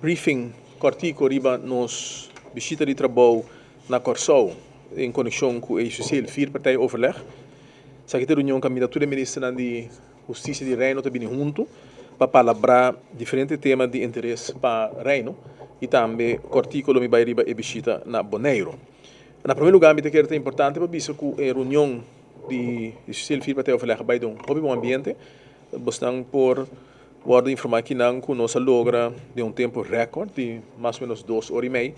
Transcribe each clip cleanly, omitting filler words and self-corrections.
briefing kòrtiku riba nos bishita di trabou na Kòrsou en konekshon ku e justisiële vierpartijoverleg. Esaki ta e reunion kaminda tur e ministernan di Hustisia di Reino ta bini huntu pa palabrá diferente tema di interes pa Reino i tambe kòrtiku lo mi bai riba e bishita na Boneiru. Na promé lugá mi ta kere ta importante pa bisa ku e reunion di justisiële vierpartijoverleg a bai den un hopi bon ambiente. Bosnan por wòrdu informá kinan ku nos a logra den un tempu rèkòrt di mas o ménos dos ora i mei.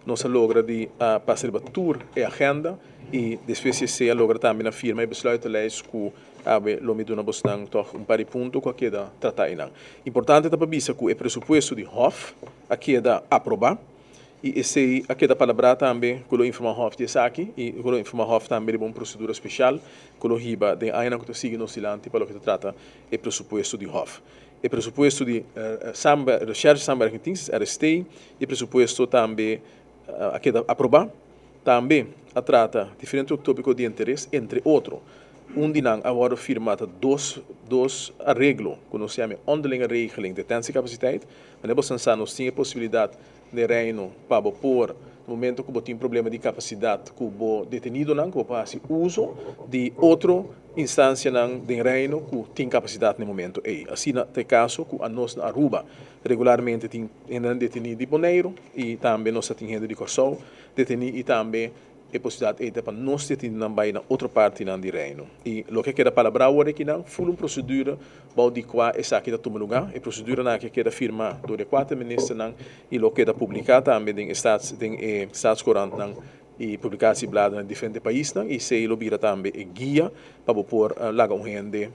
Nos a logra di a pasa riba tur e agenda i despues di esei a logra tambe na firma e besluitenlijst ku awe lo mi duna bosnan tòg un par di punto ku a keda tratá einan. Importante ta pa bisa ku e presupuesto di Hof a keda aprobá i esei a keda palabrá tambe ku lo informá Hof di esaki i ku lo informá Hof tambe riba un prosedura speshal ku lo hiba den añanan ku ta sigui nos dilanti pa loke ta trata e presupuesto di Hof. E presupuesto di Recherche Samenwerkingsdienst, RST, i e presupuesto tambe a keda aprobá. Tambe a trata diferente tópiko di interes, entre otro, un di nan a wòrdu firmá ta dos dos areglo ku nos yama e Onderlinge Regeling Detentiecapaciteit. Manera bo sa nos tin e posibilidat den Reino pa bo por na momento ku bo tin problema di kapasidat ku bo detenidonan ku bo por hasi uso di otro instansianan den Reino ku tin kapasidat na e momento ei. Asina ta e kaso ku anos na Aruba regularmente tin hendenan detení di Boneiru i tambe nos ta tin hende di Kòrsou detení i tambe e posibilidat ei ta pa nos detenidonan bai na otro partinan di Reino. I loke a keda palabrá awor akinan ful un prosedura bou di kua esaki ta tuma lugá. E proseduranan aki a keda firmá dor di e kuater ministernan i lo keda publiká tambe den e staats den e staatscourantnan i publikatiebladen na diferente paisnan i esei lo bira tambe e guia pa bo por laga un hende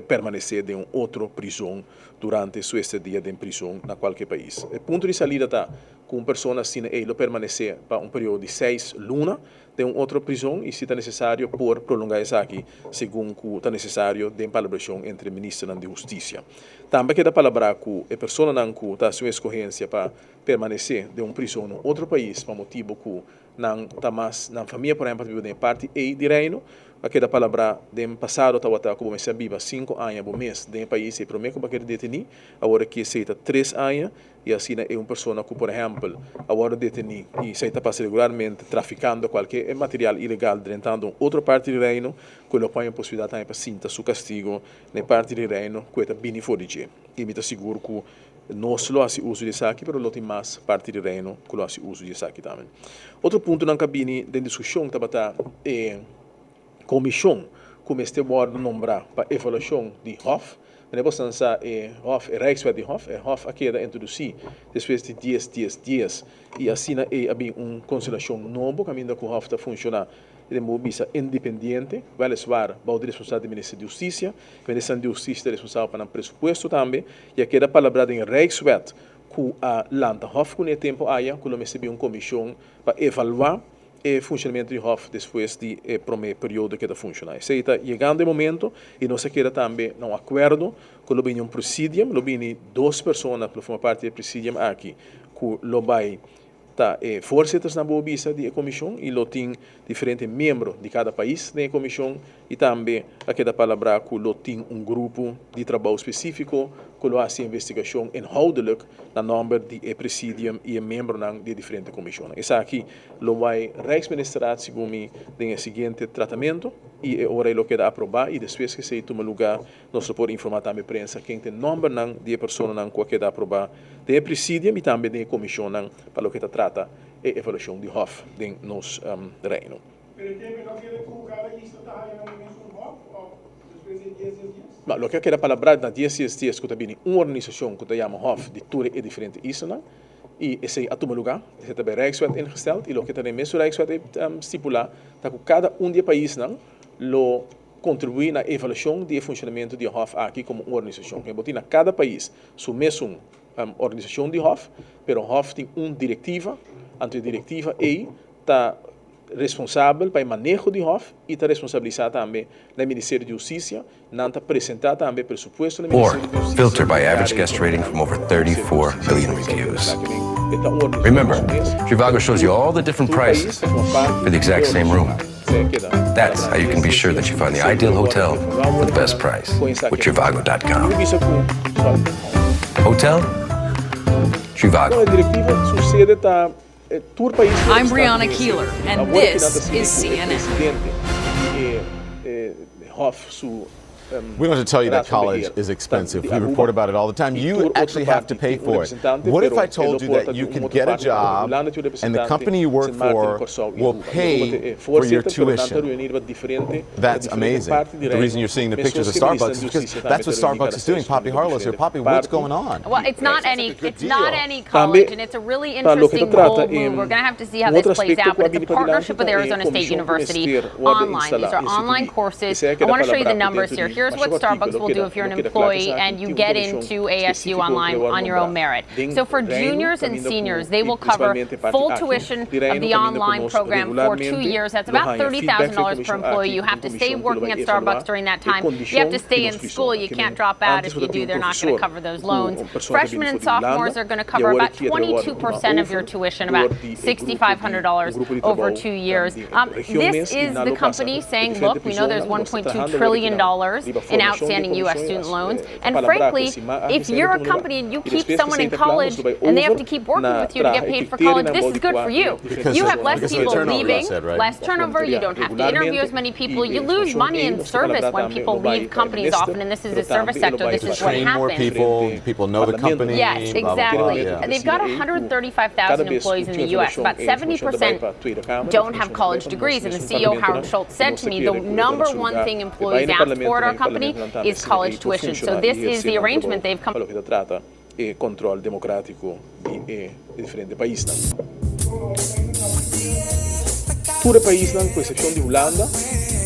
permanesé den un otro prizon durante su estadia den prizon na kualke pais. E punto di salida ta ku un persona asina ei lo permanesé pa un periodo di seis luna den un otro prizon i si ta nesesario por prolongá esaki segun ku ta nesesario den palabrashon entre ministernan di hustisia. Tambe a keda palabrá ku e personanan ku ta hasi un eskohensia pa permanesé den un prizon na un otro pais pa motibu ku nan ta mas nan famia por ehempel ta biba den e parti ei di Reino, a keda palabrá den pasado tabata ku bo mester a biba sinku aña bo mes den e pais ei promé ku bo a keda detení, awor aki esei ta tres aña i asina e un persona ku por ehempel a wòrdu detení i esei ta pasa regularmente trafikando kualke material ilegal drentando un otro parti di Reino ku lo pon e posibilidat tambe pa sinta su kastigo na e parti di Reino ku e ta bini for di dje i mi ta sigur ku Nos lo hasi uso di esaki, pero lo tin mas parti di Reino ku lo hasi uso di esaki tambe. Otro puntonan ku a bini den diskushon tabata e komishon ku mester wòrdu nombrá pa evaluashon di Hof. Manera bo san sa e Hof, e Rijkswet di Hof, e Hof a keda introdusí despues di dies dies dies i asina ei a bin un konstelashon nobo kaminda ku Hof ta funshoná den bo bisa independiente, wèliswar bou di responsabilidat di Minister di Hustisia. Minister di Hustisia ta responsabel pa nan presupuesto tambe i a keda palabrá den Rijkswet ku a lanta Hof ku na e tempu aya ku lo mester bin un komishon pa evaluá e funshonamentu di Hof despues di e promé periodo ku e ta funshoná. Esei ta yegando e momento i nos a keda tambe na un akuerdo ku lo bini un presidium, lo bini dos persona ku lo forma parti di e presidium aki ku lo bai Ta e voorzittersnan bo bisa di e komishon i lo tin diferente miembro di kada pais den e komishon i tambe a keda palabrá ku lo tin un grupo di trabou spesífiko ku lo hasi investigashon inhoudelijk na nòmber di e presidium i e miembronan di e diferente komishonnan. Esaki lo bai Rijksministerraad segun mi den e siguiente tratamentu i e ora ei lo keda aprobá i despues ku esei tuma lugá Nos lo por informá tambe prensa ken ta e nòmbernan di e personanan ku a keda aprobá den e presidium i tambe den e komishonnan pa loke ta trata e evaluashon di hòf den nos Reino. Pero e tempu e no kere ku kada isla ta haya nan mesun hòf òf despues di e dies dies dies? No, loke a keda palabrá na dies dies dies ku ta bini un organisashon ku ta yama hòf di tur e diferente islanan i esei a tuma lugá, esei ta bay Rijkswet ingesteld i loke ta den mesun Rijkswet ei stipulá ta ku kada un di e paisnan lo Kontribuí na evaluashon di e funshonamentu di e hòf aki komo un organisashon. Bo tin na kada pais su mesun organisashon di hòf, pero hòf tin un direktiva, anto e direktiva ei ta responsabel pa e maneho di hòf i ta responsabilisá tambe na e Ministerio di Hustisia. Nan ta presentá tambe e presupuesto na e Or, Ministerio di Hustisia filter by i average kada guest rating from over 34 million reviews. E ta un organisashon Remember, su mes, pero Trivago shows you tur all the different tur pais prices ta forma parti for the di exact e same room. organisashon. That's how you can be sure that you find the ideal hotel for the best price with Trivago.com. Hotel? Trivago. E direktiva su sede ta tur pais ku I'm ta Brianna den e Keeler, sede. and Awor ki nan ta this sigui is ku e CNN. presidente di e Hof su We don't have to tell you that Raad van college Beheer is ta expensive. di We report Aruba about it all the time. i You tur otro actually have to parti pay tin un for it. representante, What if pero I e told lo you por that ta di you un could otro get a parti, pasobra job Hulanda tin un and the representante, company you work Sint Maarten, for Kòrsou i will Aruba. I Aruba pay ta e for your voorzitter, pero nan ta tuition? reuni riba diferente, na That's diferente amazing. parti di The reason Reino. you're seeing the Mescos pictures of ku e minister Starbucks di is because Hustisia tambe that's what ta reuni Starbucks kada is doing. seis luna Poppy ku Harlow's here. diferente Poppy, what's parti going on? Well, it's di not Reino. any That's a good it's not deal. any Tambe college, and it's a really pa loke ta interesting trata bold move. We're going to have to see how un this otro plays aspekto out, ku but a it's a bini padilanti partnership ta with e Arizona State komishon ku University mester wòrdu online. These instalá, are online instituí. courses. Esei a I keda want to show you the palabrá ku numbers dentro here. di Here's masha what kòrtiku Starbucks lo will do keda if you're lo an keda kla ku employee esaki. and you Tin un get komishon into ASU spesífiko ku lo online wòrdu on your own nombrá merit. den So for Reino juniors and kaminda ku seniors, they i will cover prinsipalmente parti full aki tuition di of Reino the kaminda ku online nos program for 2 regularmente years. That's lo about haña feedback di e $30,000 per komishon employee. aki You ku have un to stay komishon ku lo working bai at evaluá Starbucks during that e time. You have kondishon to di stay nos in school. prizòn. You Ke can't men drop out. antes If bo you ta tin do, un they're not going to profesor cover those ku loans. un persona ta bini Freshmen for and di Hulanda sophomores are going to i cover awor about aki e ta wòrdu tuma 22% of your over tuition, dor about di e grupo di un $6,500 grupo di over trabou 2 years. di e This region mes i is nan the lo pasa company e saying, diferente look, we know there's prizònnan. Nos ta $1.2 trahando awor aki trillion nan dollars riba in formashon di outstanding U.S. komishon i student as loans. ta And palabrá ku frankly, e siman aki if esei lo you're a tuma lugá. company and you I keep despues ku someone esei in ta kla nos college lo bai and they have over to keep working na with you to traha get e paid for college, kriterionan this bou is di good kua for e you. diferente You have prizònnan less Because of the people turnover, you leaving, said, right? less turnover, you don't have to interview as many people. You lose money in service when people leave companies often, and this is the service sector. This is what Train more happens. people, people know the company, Yes, blah, blah, blah. exactly. Yeah. And they've got 135,000 employees in the U.S. About 70% don't have college degrees. And the CEO, Howard Schultz, said to me the number one thing employees ask for at our company is college tuition. So this is the arrangement they've come Pa loke ta trata e control democratico di e diferente paisnan. Tur e paisnan, ku eksepshon di Hulanda,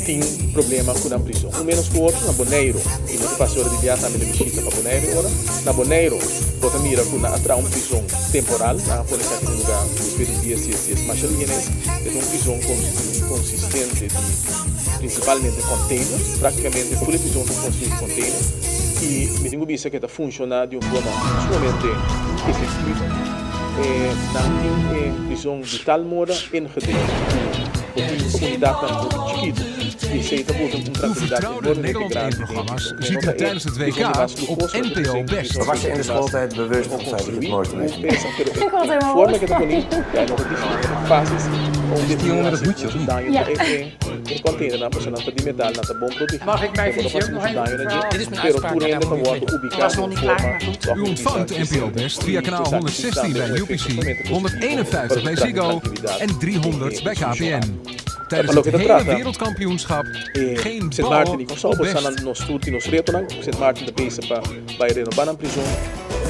tin problema ku nan prison. Un ménos ku otro na Boneiru, i no ta fásil ora di biaha tambe na bishita pa Boneiru e ora. Na Boneiru bo ta mira ku nan a traha un prison temporal, nan a pone esaki den lugá despues di dies dies dies. Masha ligenes e ta un prison konsistente di prinsipalmente containers, práktikamente tur e prison ta konstruí di containers i mi tin ku bisa ku e ta funshoná di un forma sumamente efektivo. Nan tin e prison di tal moda ingedeeld ku bo tin komunidatnan hopi chikitu i esei ta buta un Uw trankilidat vertrouwde enormemente Nederland grandi den e 1-programma's prison. ziet No u ta e tijdens het prison WK di mas op luhoso, pero NPO e Best. prison Was je in di de mas schooltijd bewust mihó of zei dat je het konstruí, mooiste ku meisje pensa, pero Ik word e helemaal forma rood ku ta van. pone ya no ta difísil, no ta fásil om Is die jongen met het dit hoedje of muchu niet? daño Ja. ta e e containernan, pasobra nan ta di metal, nan ta bon protegí, Mag ik mijn pero bo ta visie hasi ook nog muchu even daño na dje, verhalen? Dit is mijn pero uitspraak tur en hende daar ta moet wòrdu ik mee. ubiká Was den nog niet forma klaar, maar goed. toch U ku ontvangt bisa NPO distinto. Best via I kanaal esaki 116 tambe bij un efekto UPC, sumamente positivo 151 pa bij loke ta trata Ziggo trankilidat en den 300 e bij institushon KPN. aki. Tijdens Pa het loke ta hele trata wereldkampioenschap e geen Sint Maarten bal i Kòrsou, op bo sa Best. nan nos tur tin nos retonan. Sint Maarten ta bezig pa bai renobá nan prizon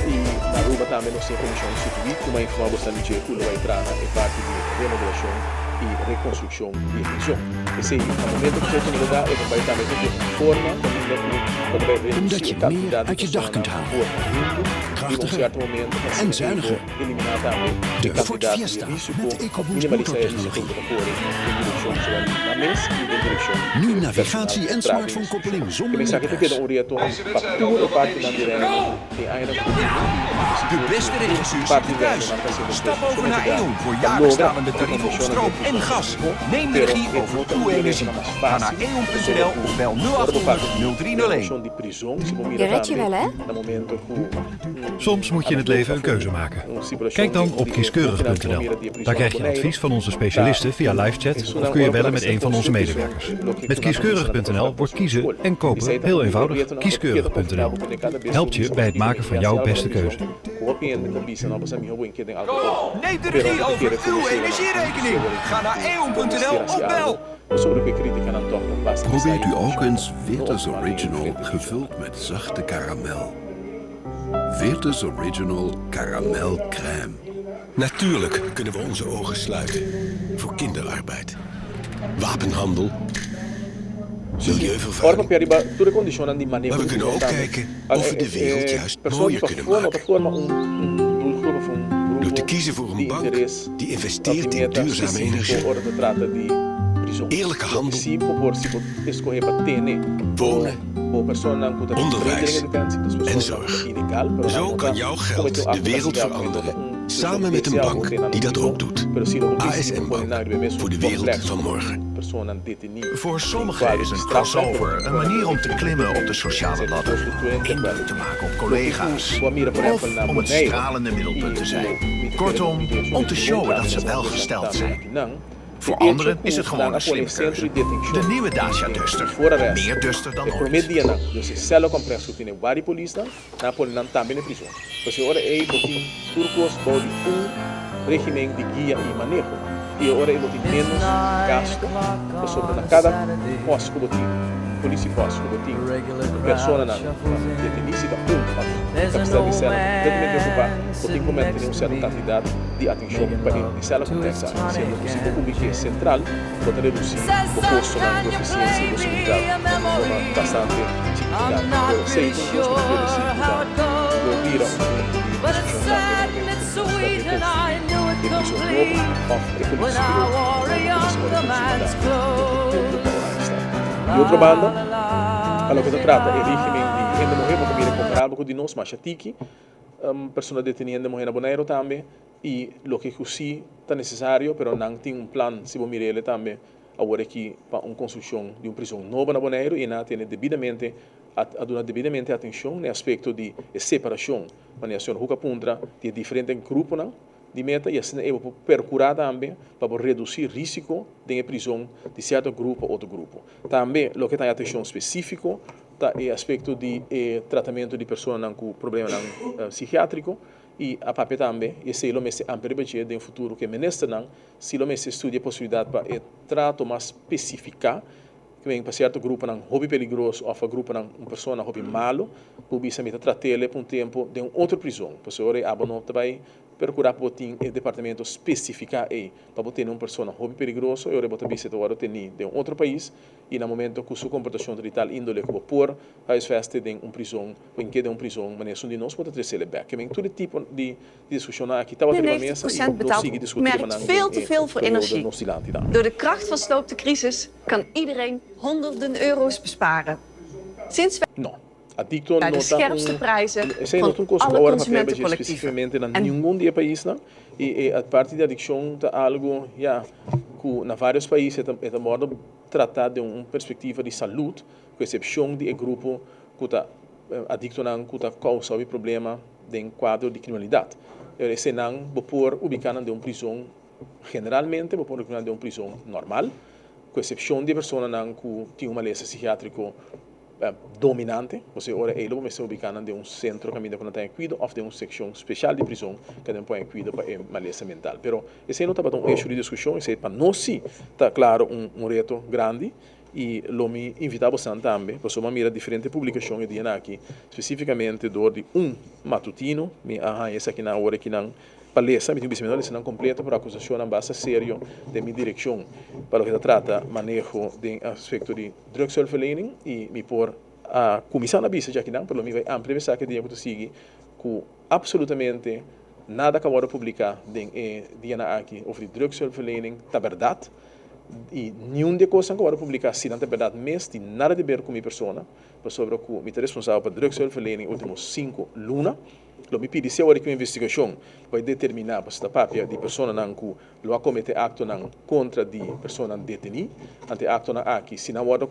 i na Aruba tambe nos tin e komishon instituí ku m'a informá boso nan di dje ku lo bai traha e parti di remodelashon i rekonstrukshon di e prizon. P'esei na momento ku esei tuma lugá e ta bai tambe di un forma kaminda ku bo ta bai Omdat redusí je e meer kantidat di uit je dag kunt personanan halen. ku por huntu riba un Krachtiger sierto momento pa en asina ei bo zuiniger. eliminá tambe e De Ford kantidat di Fiesta rísiko, met EcoBoost minimalisá e rísiko motortechnologie. ku ta kore den direkshon zowel na mes i den direkshon Nu di personal navigatie en ku traha den smartphone koppeling institushon. zonder Ke mensaki ta keda meerprijs. un reto pa tur e partinan di Reino den añanan ku bini i De sigur beste ku tur regisseurs parti zitten di thuis. Reinonan ta hasiendo Stap esfuerso over naar sumamente E.ON grandi voor pa jaarlijks logra dalende ku e tarieven op kondishonnan stroom den en prizon gas. mihó, Neem de pero regie e over no ta uw un retonan energie. mas Ga naar fásil eon.nl pasobra ku of bel ora bo papia 0800 di 0301. renovashon di prizon si bo Je mira redt je tambe wel, hè? na momento ku Soms moet je in het leven een keuze maken. Kijk dan op kieskeurig.nl. Daar krijg je advies van onze specialisten via livechat of kun je bellen met een van onze medewerkers. Met kieskeurig.nl wordt kiezen en kopen heel eenvoudig. Kieskeurig.nl helpt je bij het maken van jouw beste keuze. Neem de regie over uw energierekening. Ga naar eon.nl of bel. Probeert u ook eens Werther's Original gevuld met zachte karamel. Werther's Original Caramel Crème. Natuurlijk kunnen we onze ogen sluiten voor kinderarbeid, wapenhandel, Ora milieuvervuiling. papia riba tur e kondishonnan di maneho Maar we di kunnen prizon ook tambe. kijken Ah, of we de wereld juist Persoon mooier di kunnen pafó no ta maken. forma un un doelgroep of un Door te grupo kiezen voor een di bank interes die of di investeert in meta duurzame spesífiko energie. ora ta trata di prizon. Eerlijke Loke handel, si bo por si bo eskohe pa tene bo wonen, bo personanan ku ta vreemdeling onderwijs in detentie, dus en personanan ku ta zorg. ilegal, pero nan Zo no kan ta jouw komete geld un de akto wereld kastigabel, no ta veranderen un Samen met een bank die dat ook doet. ASM Bank, voor de wereld van morgen. Voor sommigen is een crossover een manier om te klimmen op de sociale ladder, indruk te maken op collega's of om het stralende middelpunt te zijn. Kortom, om te showen dat ze welgesteld zijn. Voor anderen is het gewoon een slimme keuze. De nieuwe Dacia Duster. Meer Duster dan ooit. Dus e cellencomplex ku tin e wari polisnan, nan a pone nan tambe na e prizon. Pues e ora ei bo tin tur kos bou di un regimen di guia i maneho. I e ora ei bo tin ménos gasto, pasobra na kada pòst ku bo tin, polisiepost ku bo tin, personanan detení, si ta un òf kapasidat di sèl kompletamente okupá, bo tin ku mantené un sèrto kantidat di atenshon pa e sèl kompleks aki. Siendo ku si bo ubik'é sentral, bo ta redusí bo kostonan, bo efisiensia i bo seguridat na un forma bastante signifikante. Pero esei ta un kos ku ta kere si ku ta lo bira un punto di diskushon tambe na momento ku nos ta rekonstruí e prison nobo òf e polis bureau nobo ku mester wòrdu konstruí tambe den e pueblo di Oranjestad. Di otro banda, pa loke ta trata e régimen di hende muhé, bo ta mira komparabel ku di nos, masha tiki persona detení hende muhé na Boneiru tambe. I loke ku si ta nesesario, pero nan tin un plan, si bo mir'el tambe awor aki, pa un konstrukshon di un prizon nobo na Boneiru i nan a tene debidamente, a duna debidamente atenshon na e aspekto di e separashon, manera señor Hoek a puntra, di e diferente gruponan di meta i asina ei bo por perkurá tambe pa bo redusí risiko den e prizon di sierto grupo pa otro grupo. Tambe loke ta e atenshon spesífiko ta e aspekto di e tratamentu di personanan ku problemanan sikiátriko. I a papia tambe, i esei lo mester amplia riba dje den futuro ku e ministernan si lo mester studia e posibilidat pa e trato mas spesifiká ku men pa sierto gruponan hopi peligroso òf pa gruponan un persona hopi malu ku bisa mi ta trat'el pa un tempu den un otro prizon pasobra ora ei abo no ta bai perkurá pa bo tin e departamento spesifiká ei pa bo tene un persona hopi peligroso i ora ei bo ta bisa e ta wòrdu tení den un otro pais i na momento ku su komportashon ta di tal índole ku bo por huisveste den un prizon ku en keda un prizon manera esun di nos por ta tresele bek. Ke men tur e tipo di diskushonnan aki tabata riba mesa 90% i lo betaalt sigui diskutí riba merkt nan veel den te e veel voor periodo energie. nos dilanti tambe. Door de kracht van Sloop de Crisis kan iedereen honderden euro's besparen. Sinds wij No. Adikto de no ta scherpste un prijzen esei no van ta un kos ku alle awor a papia riba dje consumentencollectieven. spesifikamente na En ningun di e paisnan i e parti di adikshon ta algu ya ku na vários pais e ta e ta wòrdu tratá den un perspektiva di salud ku esepshon di e grupo ku ta adiktonan ku ta kousa hopi problema den kuadro di kriminalidat. Esenan bo por ubiká nan den un prizon, generalmente bo por ubiká nan den un prizon normal, ku esepshon di e personanan ku tin un malesa sikiátriko dominante, osea ora ei lo bo mester ubiká nan den un sentro kaminda ku nan ta den kuido òf den un sekshon speshal di prizon ku nan por haña kuido pa e malesa mental. Pero esei no tabata un eshu di diskushon, esei pa nos si ta klaro un reto grandi. I lo mi invitá bosan tambe, pasobra mi a mira diferente publikashon e dianan aki, spesífikamente dor di un matutino, mi a haña esakinan awor akinan pa lesa, mi tin bisa mi no a lesa nan kompleto, pero akusashonnan basta serio den mi direkshon pa loke ta trata maneho den aspekto di drugshulpverlening, i mi por a kuminsá na bisa djakinan, pero lo mi bai amplia esaki e dia ku ta sigui ku apsolutamente nada ku a wòrdu publiká den e dianan aki over di drugshulpverlening ta bèrdat. I niun di e kosnan ku a wòrdu publiká, si nan ta bèrdat mes, tin nada di ber ku mi persona, pasobra ku mi ta responsabel pa drugshulpverlening e último sinku luna. Lo mi pidi si awor ku un investigashon bai determiná pasobra ta papia di personanan ku lo a kometé aktonan kontra di personanan detení. Ante e aktonan aki, si nan wòrdu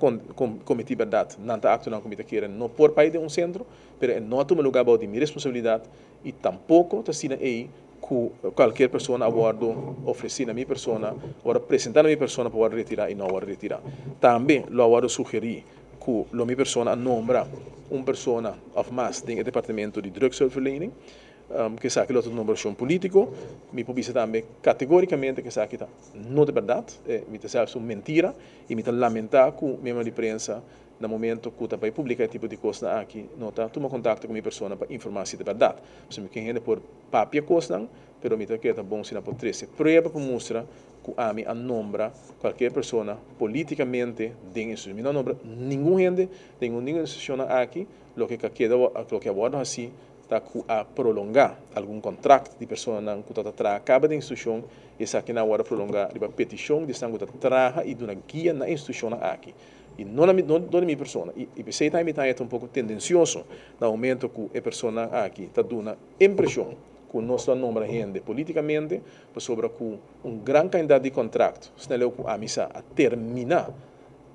kometí bèrdat, nan ta aktonan ku mi ta kere no por bai den un sentro, pero e no a tuma lugá bou di mi responsabilidat i tampoko ta asina ei ku kualkier persona a wòrdu ofresí na mi persona, a wòrdu presentá na mi persona pa wòrdu retirá i no a wòrdu retirá. Tambe lo a wòrdu sugerí ku lo mi persona a nombra un persona òf mas den e departamento di drugshulpverlening, ku esaki lo ta un nombrashon polítiko. Mi por bisa tambe kategórikamente ku esaki ta no ta bèrdat, mi ta sèlfs un mentira i mi ta lamentá ku miembro di prensa Na momento cu ta bay publica e tipo di cosnan aki, no ta tuma contacto cu mi persona pa informa si ta berdad. Pasobra mi ken hende por papia cosnan, pero mi ta kere ta bon si nan por trece prueba pa mustra cu ami a nombra cualkier persona politicamente den institucion. Mi no a nombra ningun hende den ningun institucionnan aki, loke ca keda loke a wordo haci ta cu a prolonga algun contract di personanan cu ta ta traha caba den institucion y esakinan a wordo prolonga riba peticion di esnan cu ta traha y duna guia na institucionnan aki. I no na mi, no dor di mi persona. I i p'esei tambe mi ta haña ta un poko tendensioso na momento ku e personanan aki ta duna impreshon. ku nos lo a nombra hende politikamente pasobra ku un gran kantidat di kontrakt sneleu ku ami sa a terminá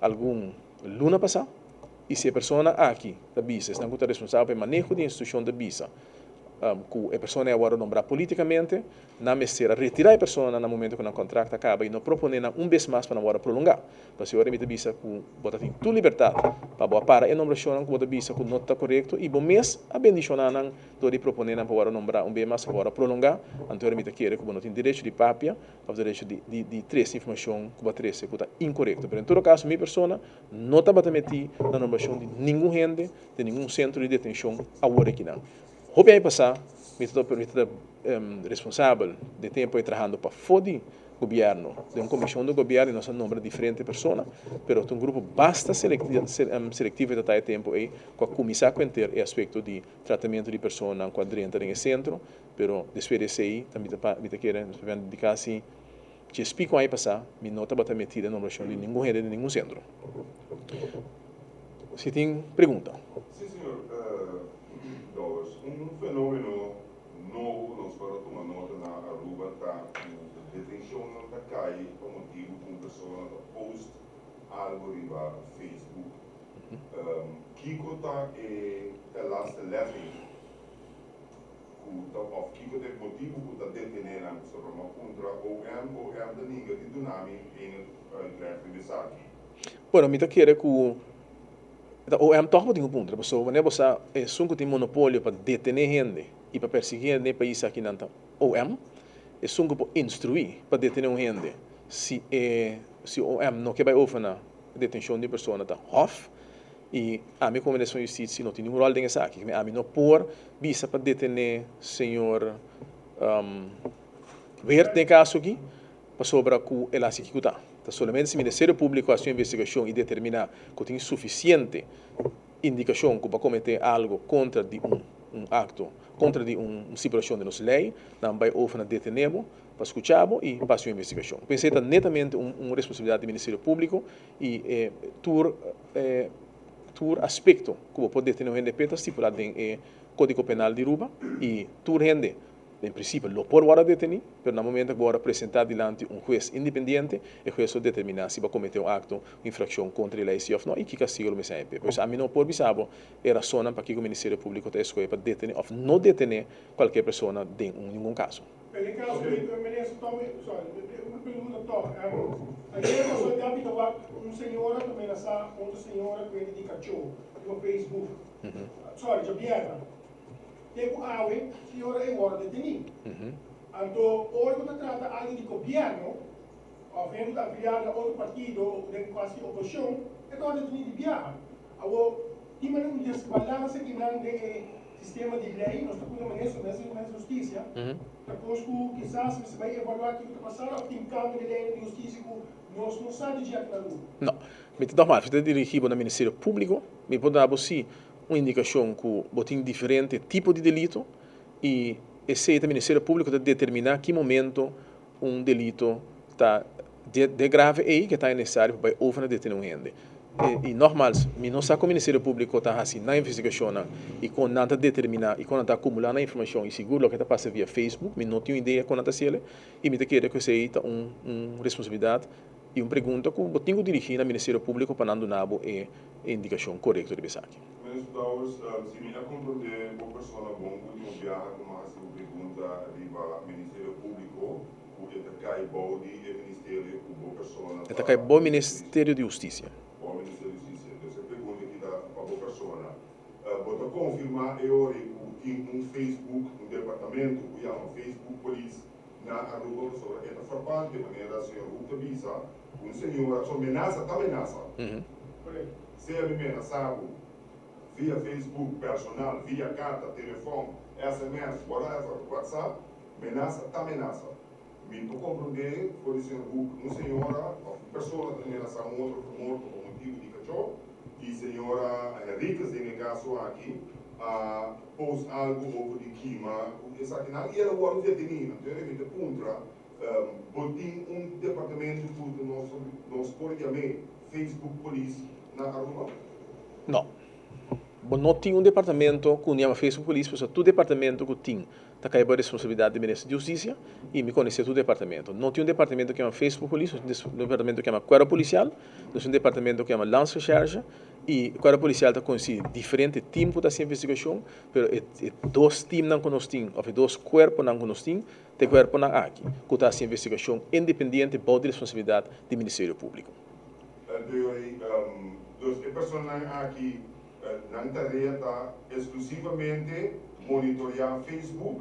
algun luna pasá i si e persona aki ta bisa, esnan ku ta responsabel pa e maneho di e institushon ta bisa ku e persona ei a wòrdu nombrá politikamente, Nan mester a retirá e personanan na momento ku nan kontrakt a kaba i no proponé nan un bes mas pa nan wòrdu prolongá. Pasobra ora mi ta bisa ku bo ta tin tur libertat pa bo a para e nombrashonnan ku bo ta bisa ku no ta korekto i bo mes a bendishoná nan dor di proponé nan pa wòrdu nombrá un bes mas pa wòrdu prolongá, anto ora mi ta kere ku bo no tin derecho di papia òf derecho di di di trese informashon ku bo a trese ku ta inkorekto. Pero en todo kaso mi persona no tabata metí na nombrashon di ningun hende den ningun sentro di detenshon awor akinan. Hopi aña pasá mi ta mi ta responsabel den tempo ei trahando pafó di gobièrnu, den un komishon di gobièrnu i nos a nombra diferente persona, pero ta un grupo basta selektivo e ta ta e tempo ei ku a kuminsá ku henter e aspekto di tratamentu di personanan ku a drenta den e sentro, pero despues di esei ta mi ta mi ta kere nos papia di kasi djes piko aña pasá mi no tabata metí den nombrashon di ningun hende den ningun sentro. Si tin pregunta. Sí señor Dowers, un fenomeno nobo ku nos por a tuma nota na Aruba ta ku detenshonnan ta kai pa motibu ku un persona ta post algu riba Facebook. Kiko ta e te laste leffing ku ta òf kiko ta e motibu ku ta detené nan? Pasobra mi a puntra OM, OM ta ninga di duna mi enig uitleg riba esaki. Bueno, mi ta kere ku Ta OM tòg bo tin ku puntra, pasobra wanneer bo sa esun ku tin monopolio pa detené hende i pa persiguí hende den e pais aki nan ta OM, esun ku por instruí pa detené un hende si e si OM no ke bai over na detenshon di un persona ta Hof i ami komo Minister van Justisia no tin ningun ròl den esaki. Ami no por bisa pa detené señor Weert den e kaso aki. Pasobra ku el hasi kiko ta. Ta solamente si Ministerio Públiko hasi un investigashon i determiná ku tin sufisiente indikashon ku bo a kometé algu kontra di un un akto, kontra di un stipulashon di nos lei, nan bai over na detené bo pa skuchá bo i pa hasi un investigashon. Pensé ta netamente un un responsabilidat di Ministerio Públiko i e tur e tur aspekto ku bo por detené un hende p'e ta stipulá den e Kódigo Penal di Aruba i tur hende Den prinsipio lo por wòrdu detení, pero na momento ku bo wòrdu presentá dilanti un hues independiente, e hues lo determiná si bo a kometé un akto, un infrakshon kontra e lei si òf no i ki kastigo lo mester haña. Pues ami no por bisa bo e rasonnan pakiko Ministerio Públiko ta eskohe pa detené òf no detené kualkier persona den un ningun kaso. Pero den kaso di e minister tòg, sorry, un pregunta tòg. Ayer nos a gabi ta wak un señora ta menasá otro señora ku hende di kachó riba Facebook. Sorry, djabièrnè. Te ku awe, señora e wòrdu detení. Anto, ora ku ta trata algu di gobièrnu, òf hende ku ta afiliá na otro partido òf den kualke oposishon, e ta wòrdu detení di biaha. Awor, tin manera un desbalanse kinan den e sistema di lei, nos ta puntra minister, minister di Hustisia, ta kos ku kisas mester bai evaluá kiko ta pasando òf tin kambio den leinan di hustisia ku nos no sa di dje aki na Aruba. No. Mi ta nògmaals, mi ta dirigí bo na Ministerio Públiko. Mi por duna bo sí un indikashon ku bo tin diferente tipo di delito i esei ta Ministerio Públiko ta determiná ki momento un delito ta de grave ei ke ta nesesario pa bai over na detené un hende. I nògmals, mi no sa kon Ministerio Públiko ta hasi nan investigashonnan i kon nan ta determiná i kon nan ta akumulá nan informashon i sigur loke ta pasa via Facebook, mi no tin un idea kon nan ta hasiel i mi ta kere ku esei ta un un responsabilidat i un pregunta ku bo tin ku dirigí na Ministerio Públiko pa nan duna bo e e indikashon korekto riba esaki. Minister Dowers, si mi a komprondé bo persona bon ultimo biaha ku mi a hasi un pregunta riba Ministerio Públiko ku e ta kai bou di e ministerio ku bo persona E ta kai bou Ministerio di Hustisia. Bou Ministerio di Hustisia. Dus e pregunta aki ta pa bo persona. Bo ta konfirmá e ora ei ku tin un Facebook, un departamento ku yama Facebook Police na Aruba pasobra e ta frappante manera señor Hoek ta bisa ku un señora so menasa ta menasa. Sea mi menasa bo via Facebook personal, via karta, telefòn, sms, whatever, WhatsApp, menasa ta menasa. Mi por komprondé for di señor Hoek un señora òf un persona ta menasá un otro ku morto pa motibu di kachó i señora Henriquez den e kaso aki a post algu over di kima ku esakinan i el a wòrdu detení. Anto e mi ta puntra, bo tin un departamento ku nos nos por yam'é Facebook Police na Aruba? No. Bo no tin un departamento ku yama Facebook Police pasobra tur departamento ku tin. ta kai bou responsabilidat di Minister di Hustisia i mi konosé tur departamento. No tin un departamento ku yama Facebook Police, nos tin un departamento ku yama Kuerpo Polisial, nos tin un departamento ku yama Landsrecherche i Kuerpo Polisial ta konsistí di diferente tim ku ta hasi investigashon, pero e dos timnan ku nos tin òf e dos kuerponan ku nos tin ta e kuerponan aki ku ta hasi investigashon independiente bou di responsabilidat di Ministerio Públiko. Dus e personanan aki Nan tarea ta exclusivamente monitorea Facebook,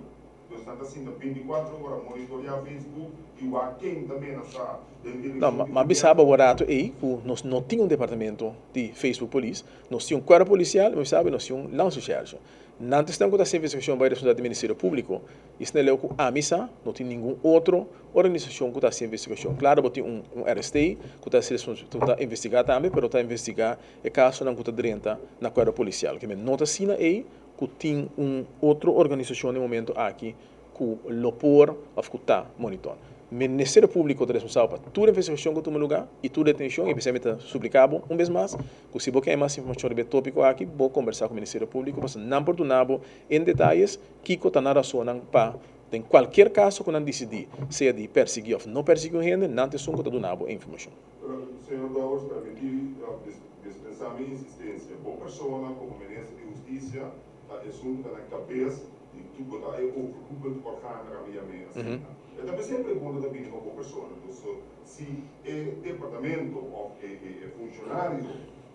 dus nan ta sinta binticuatro ora monitorea Facebook y wak ken ta menasa den No, direccion di m'a gobierno. bisa bo rato ey cu nos no tin un departamento di Facebook Police, nos tin un cuerpo policial y m'a bisa bo nos tin un landsrecherche. Nan ta esnan cu ta haci investigacion bay responsabilidad di Ministerio Publico. I esnan leu ku ami sa, no tin ningun otro organisashon ku ta hasi investigashon. Klaro bo tin un un RST ku ta hasi ku ta investigá tambe, pero ta investigá e kasonan ku ta drenta na kuerpo polisial. Ke men no ta asina ei ku tin un otro organisashon den momento aki ku lo por òf ku ta monitor. Ministerio Públiko ta responsabel pa tur investigashon ku tuma lugá i tur detenshon i p'esei mi ta supliká bo un bes mas ku si bo ke mas informashon riba e tópiko aki bo kombersá ku Ministerio Públiko pasobra nan por duna bo en detayes Kiko ta nan rasonnan pa, den kualkier kaso ku nan disidí, sea di persiguí òf no persiguí un hende, nan ta esun ku ta duna bo e informashon. Pero, señor Dowers, permití dispensá mi insistensia. Bo persona komo Minister di Hustisia ta esun ku ta na kabes di tur, bo ta e overkoepelend orgaan, laga mi yam'é asina. E ta p'esei pregunta ta bini pa bo persona. Dus, si e departamento òf e funshonario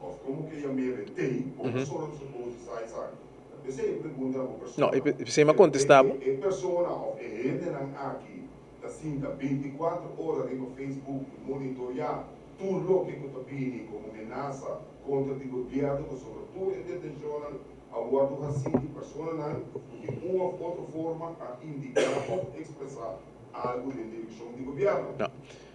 òf komo ke yam'é t'ei, bo persona ta supos di sa esaki. P'esei e pregunta na bo persona. No, p'esei mi a kontestá bo. E persona òf e hendenan aki ta sinta bintikuater ora riba Facebook i monitoriá tur loke ku ta bini komo menasa kontra di gobièrnu pasobra tur e detenshonnan a wòrdu hasí di personanan ku di un òf otro forma a indiká òf ekspresá algu den direkshon di gobièrnu.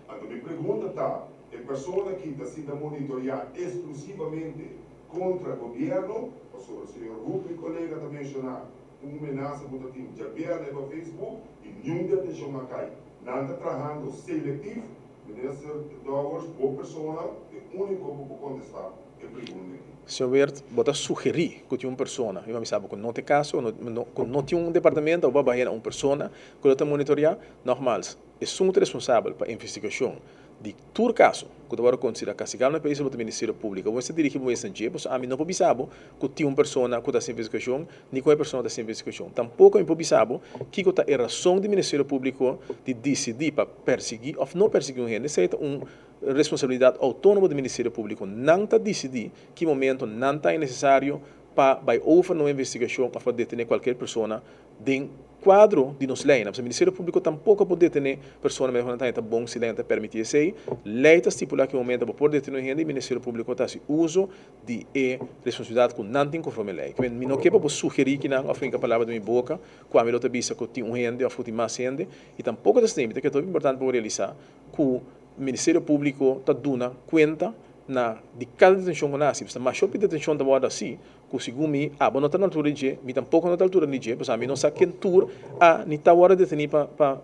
Anto mi pregunta ta, e persona aki ta sinta monitoriá eksklusivamente Contra gobierno, pasobra señor Hoek mi colega ta menciona un menasa cu ta tin djabièrnè riba Facebook y niun detencion a cay. Nan ta trahando selectief. Minister Dowers, bo persona e unico cu por contesta e pregunta aki. Señor Weert, bo ta sugeri cu tin un persona, mi a bisa bo cu no ta e caso, cu no tin un departamento, bo a bahera un persona cu lo ta monitorea. Nogmaals, esun cu ta responsabel pa investigacion di tur kaso ku ta wòrdu konsiderá kastigabel na e pais bo ta Ministerio Públiko. Bo mester dirigí bo mes na dje, pasobra ami no por bisa bo ku tin un persona ku ta hasi investigashon ni kon e persona ta hasi investigashon. Tampoko mi por bisa bo kiko ta e rason di Ministerio Públiko di disidí pa persiguí òf no persiguí un hende. Esei ta un responsabilidat outónomo di Ministerio Públiko. Nan ta disidí ki momento nan ta nesesario pa bai over na un investigashon òf pa detené kualkier persona den kuadro di nos leinan. Pasobra Ministerio Públiko tampoko por detené persona mester ku nan ta haña ta bon si leinan ta permití esei. Lei ta stipulá ki momento bo por detené un hende i Ministerio Públiko ta hasi uso di e responsabilidat ku nan tin konforme lei. Kimen mi no ke pa bo sugerí kinan òf hinka palabra den mi boka ku ami lo ta bisa ku tin un hende òf ku tin mas hende i tampoko ta esei. Mi ta kere ta hopi importante pa bo realisá ku Ministerio Públiko ta duna kuenta na di kada detenshon ku nan hasi. Pasobra masha hopi detenshon ta wòrdu hasi Ku segun mi, abo no ta na altura di dje, mi tampoko no ta altura di dje, pasobra mi no sa ken tur a ni ta wòrdu detení pa pa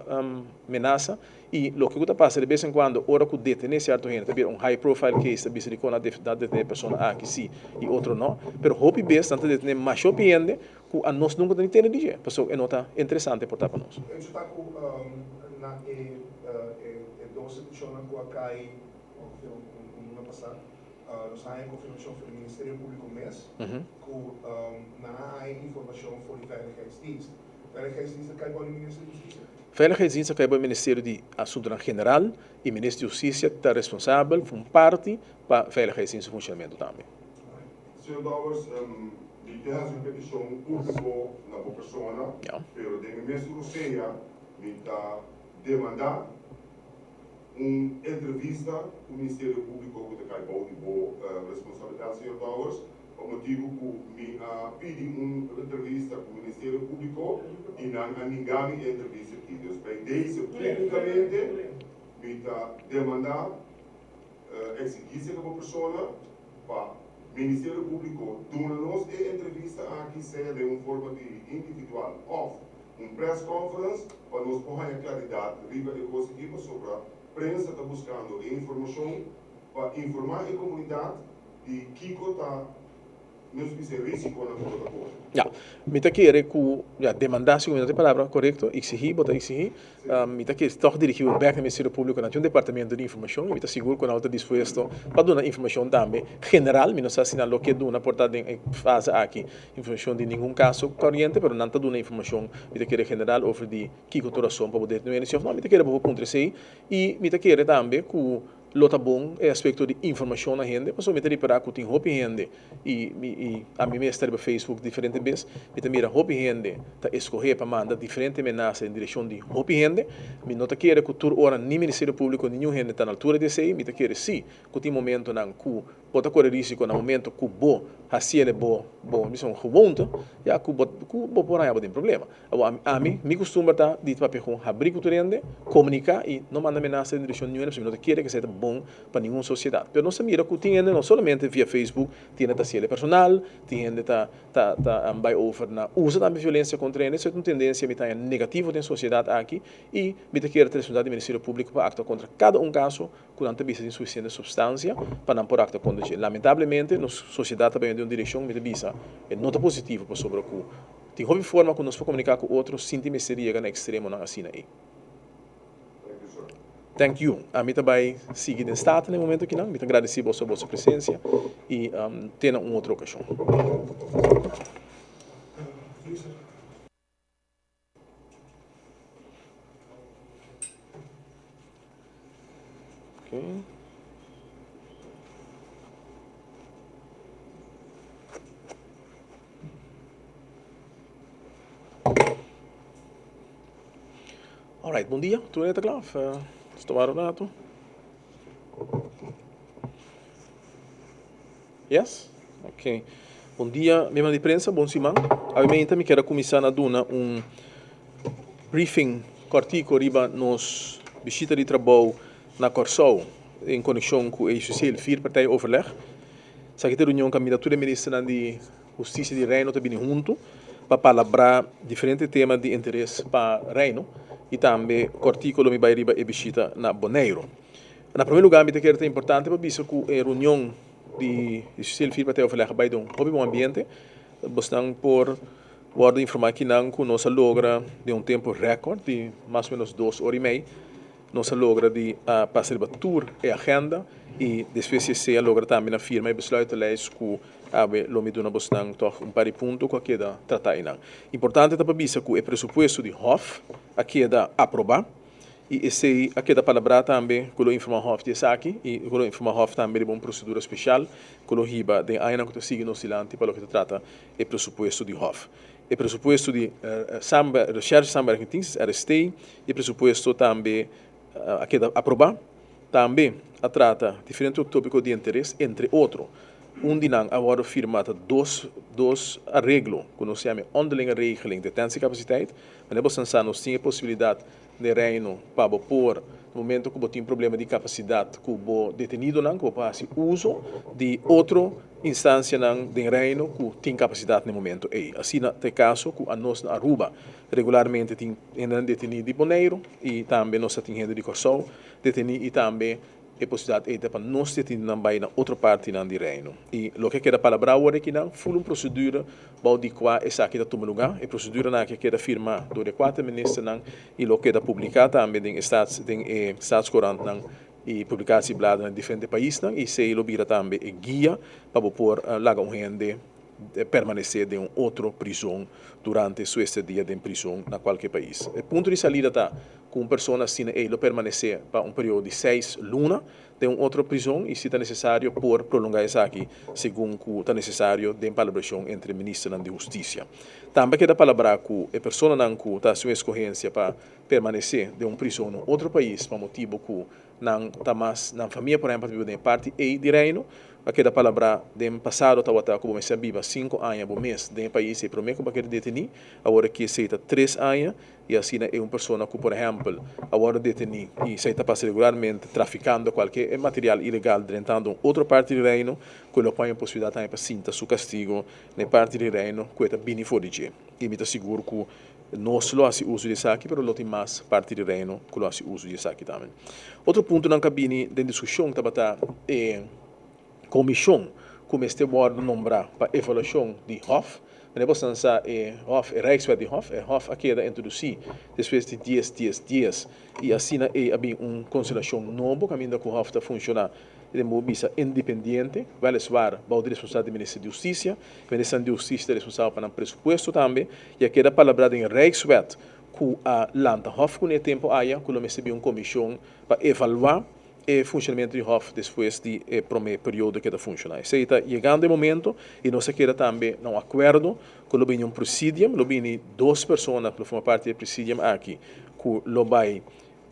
menasa. I loke ku ta pasa de bes en kuando ora ku detené sierto hende ta bira un high profile case, ta bisa dikon a detené e persona aki si i otro no. Pero hopi bes nan ta detené masha hopi hende ku a nos nunka ta ni tende di dje, pasobra e no ta interesante por ta pa nos. Hecho ta ku na e e dos detenshonnan ku a kai ongeveer un luna pasá, Nos a haña konfirmashon for di Ministerio Públiko mes ku nan a haña informashon for di Veiligheidsdienst. Veiligheidsdienst ta kai bou di Minister di Hustisia? Veiligheidsdienst ta kai bou di Ministerio di Asuntunan General i Minister di Hustisia ta responsabel for un parti pa Veiligheidsdienst su funshonamentu tambe. Señor Dowers, mi ke hasi un petishon públiko na bo persona, pero den mi mes rosea mi ta demandá Un entrevista ku Ministerio Públiko ku ta kai bou di bo responsabilidat, señor Dowers, pa motibu ku mi a pidi un entrevista ku Ministerio Públiko i nan a ninga mi e entrevista aki. Dus bij deze públikamente mi ta demandá, eksigí serka bo persona pa Ministerio Públiko duna nos e entrevista aki sea den un forma di individual òf Un press conference pa nos por haña claridad riba e cos aki pasobra prensa ta buscando e informacion pa informa e comunidad di kico ta. Nos bisa e risiconan cu bo ta core. Ya, mi ta kere ku, ya, demandá si ku mi no ta e palabra korekto, eksigí, bo ta eksigí, mi ta kere tòg dirigí bo bèk na Ministerio Públiko, nan tin un departamento di informashon i mi ta sigur ku nan lo ta dispuesto pa duna informashon tambe general, mi no sa si nan lo ke duna por ta den e fase aki informashon di ningun kaso koriente, pero nan ta duna informashon mi ta kere general over di kiko tur rason pa bo detené si òf no, mi ta kere bo por puntra esei i mi ta kere tambe ku Lo ta bon e aspecto di informacion na hende, pasobra mi ta ripara cu tin hopi hende y y ami mes ta riba Facebook diferente bes, mi ta mira hopi hende ta escoge pa manda diferente menasa den direccion di hopi hende. Mi no ta kere cu tur ora ni Ministerio Publico ni niun hende ta na altura di esey, mi ta kere si cu tin momentonan cu bo ta core risico na momento cu bo haciele bo bo bisa un gewoonte, ya cu bo cu bo por haña bo den problema. Awor, ami, mi kustumber ta di papia ku habrí ku tur hende, komuniká i no manda menasa den direkshon niun hende pasobra mi no ta kere ku esei ta bon pa ningun sosiedat. Pero nos ta mira ku tin hende no solamente via Facebook, tin hende ta hasiel e personal, tin hende ta ta ta bai over na usa tambe violensia kontra hende. Esei ta un tendensia mi ta haña negativo den sosiedat aki i mi ta kere ta responsabilidat di Ministerio Públiko pa aktua kontra kada un kaso ku nan ta bisa tin sufisiente supstansia pa nan por aktua kontra dje. Lamentablemente nos sosiedat ta bai den un direkshon mi ta bisa e no ta positivo pasobra ku Tin hopi forma ku nos por komuniká ku otro sin tin mester di yega na ekstremonan asina ei. Thank you. Ami ta bai sigui den Staten na e momento akinan. Mi ta gradisí boso boso presensia i te na un otro okashon. Okay. Alright, bon dia. Tur hende ta kla? Of nos ta wara un ratu? Yes? Ok. Bon dia, miembro di prensa, bon siman. Awe mi kier a kuminsá na duna un briefing kòrtiku riba nos bishita di trabou na Kòrsou en konekshon ku e justisiële vierpartijoverleg. Esaki ta e reunion kaminda tur e ministernan di Hustisia di Reino ta bini huntu pa palabrá diferente tema di interes pa Reino i tambe kòrtiku lo mi bai riba e bishita na Boneiru. Na promé lugá mi ta kere ta importante pa bisa ku e reunion di Justisiële Vierpartijoverleg a bai den un hopi bon ambiente. Bosnan por wòrdu informá kinan ku nos a logra den un tempu rèkòrt di mas o ménos dos ora i mei. Nos a logra di a pasa riba tur e agenda y despues di esey a logra tambe na firma e besluitenlijst cu awe lo mi duna bosnan tog un par di punto cu a keda trata eynan. Importante ta pa bisa cu e presupuesto di Hof a keda aproba y esey a keda palabra tambe cu lo informa Hof di esaki y cu lo informa Hof tambe riba un procedura special cu lo hiba den añanan cu ta sigui nos dilanti pa loke ta trata e presupuesto di Hof. E presupuesto di Recherche Samenwerkingsdienst, RST, i e presupuesto tambe a keda aprobá. Tambe a trata diferente tópiko di interes, entre otro, un di nan a wòrdu firmá ta dos dos areglo ku nos yama e Onderlinge Regeling Detentiecapaciteit. Wanneer bo san sa nos tin e posibilidat den Reino pa bo por, na momento ku bo tin problema di kapasidat ku bo detenidonan, ku bo por hasi uso di otro Instansianan den Reino ku tin kapasidat na e momento ei. Asina ta e kaso ku anos na Aruba regularmente tin hendenan detení di Boneiru i tambe nos ta tin hende di Kòrsou detení i tambe e posibilidat ei ta pa nos detenidonan bai na otro partinan di Reino. I loke a keda palabrá awor akinan ful un prosedura bou di kua esaki ta tuma lugá. E proseduranan aki a keda firmá dor di e kuater ministernan i lo keda publiká tambe den e staats den e staatscourantnan E publicatieblad na diferente paisnan y esey lo bira tambe e guia pa bo por laga un hende permanece den un otro prison durante su estadia den prison na cualke pais. E punto di salida ta cu un persona asina ey lo permanece pa un periodo di seis luna den un otro prison y si ta necesario por prolonga esaki segun cu ta necesario den palabracion entre ministernan di husticia. Tambe a keda palabra cu e personanan cu ta haci un escogencia pa permanesé den un prison na un otro pais pa motibu ku nan ta mas nan famia por ehèmpel ta biba den e parti ei di Reino, a keda palabrá den pasado tabata ku bo mester a biba sinku aña bo mes den e pais ei promé ku bo a keda detení, awor aki esei ta tres aña i asina e un persona ku por ehèmpel a wòrdu detení i esei ta pasa regularmente trafikando kualke material ilegal drentando un otro parti di Reino ku lo pon e posibilidat tambe pa sinta su kastigo na e parti di Reino ku e ta bini for di dje i mi ta sigur ku Nos lo hasi uso di esaki, pero lo tin mas parti di Reino ku lo hasi uso di esaki tambe. Otro puntonan ku a bini den diskushon tabata e komishon ku mester wòrdu nombrá pa evaluashon di Hof. Manera boso nan sa e Hof, e Rijkswet di Hof, e Hof a keda introdusí despues di dies dies dies i asina ei a bin un konstelashon nobo kaminda ku Hof ta funshoná den bo bisa independiente, wèliswar bou di responsabilidat di Minister di Hustisia. Minister di Hustisia ta responsabel pa nan presupuesto tambe i a keda palabrá den e Rijkswet ku a lanta Hof kuné e tempu aya ku lo mester bin un komishon pa evaluá e funshonamentu di Hof despues di e promé periodo ku e ta funshoná. Esei ta yegando e momento i nos a keda tambe na un akuerdo ku lo bini un presidium, lo bini dos persona ku lo forma parti di e presidium aki ku lo bai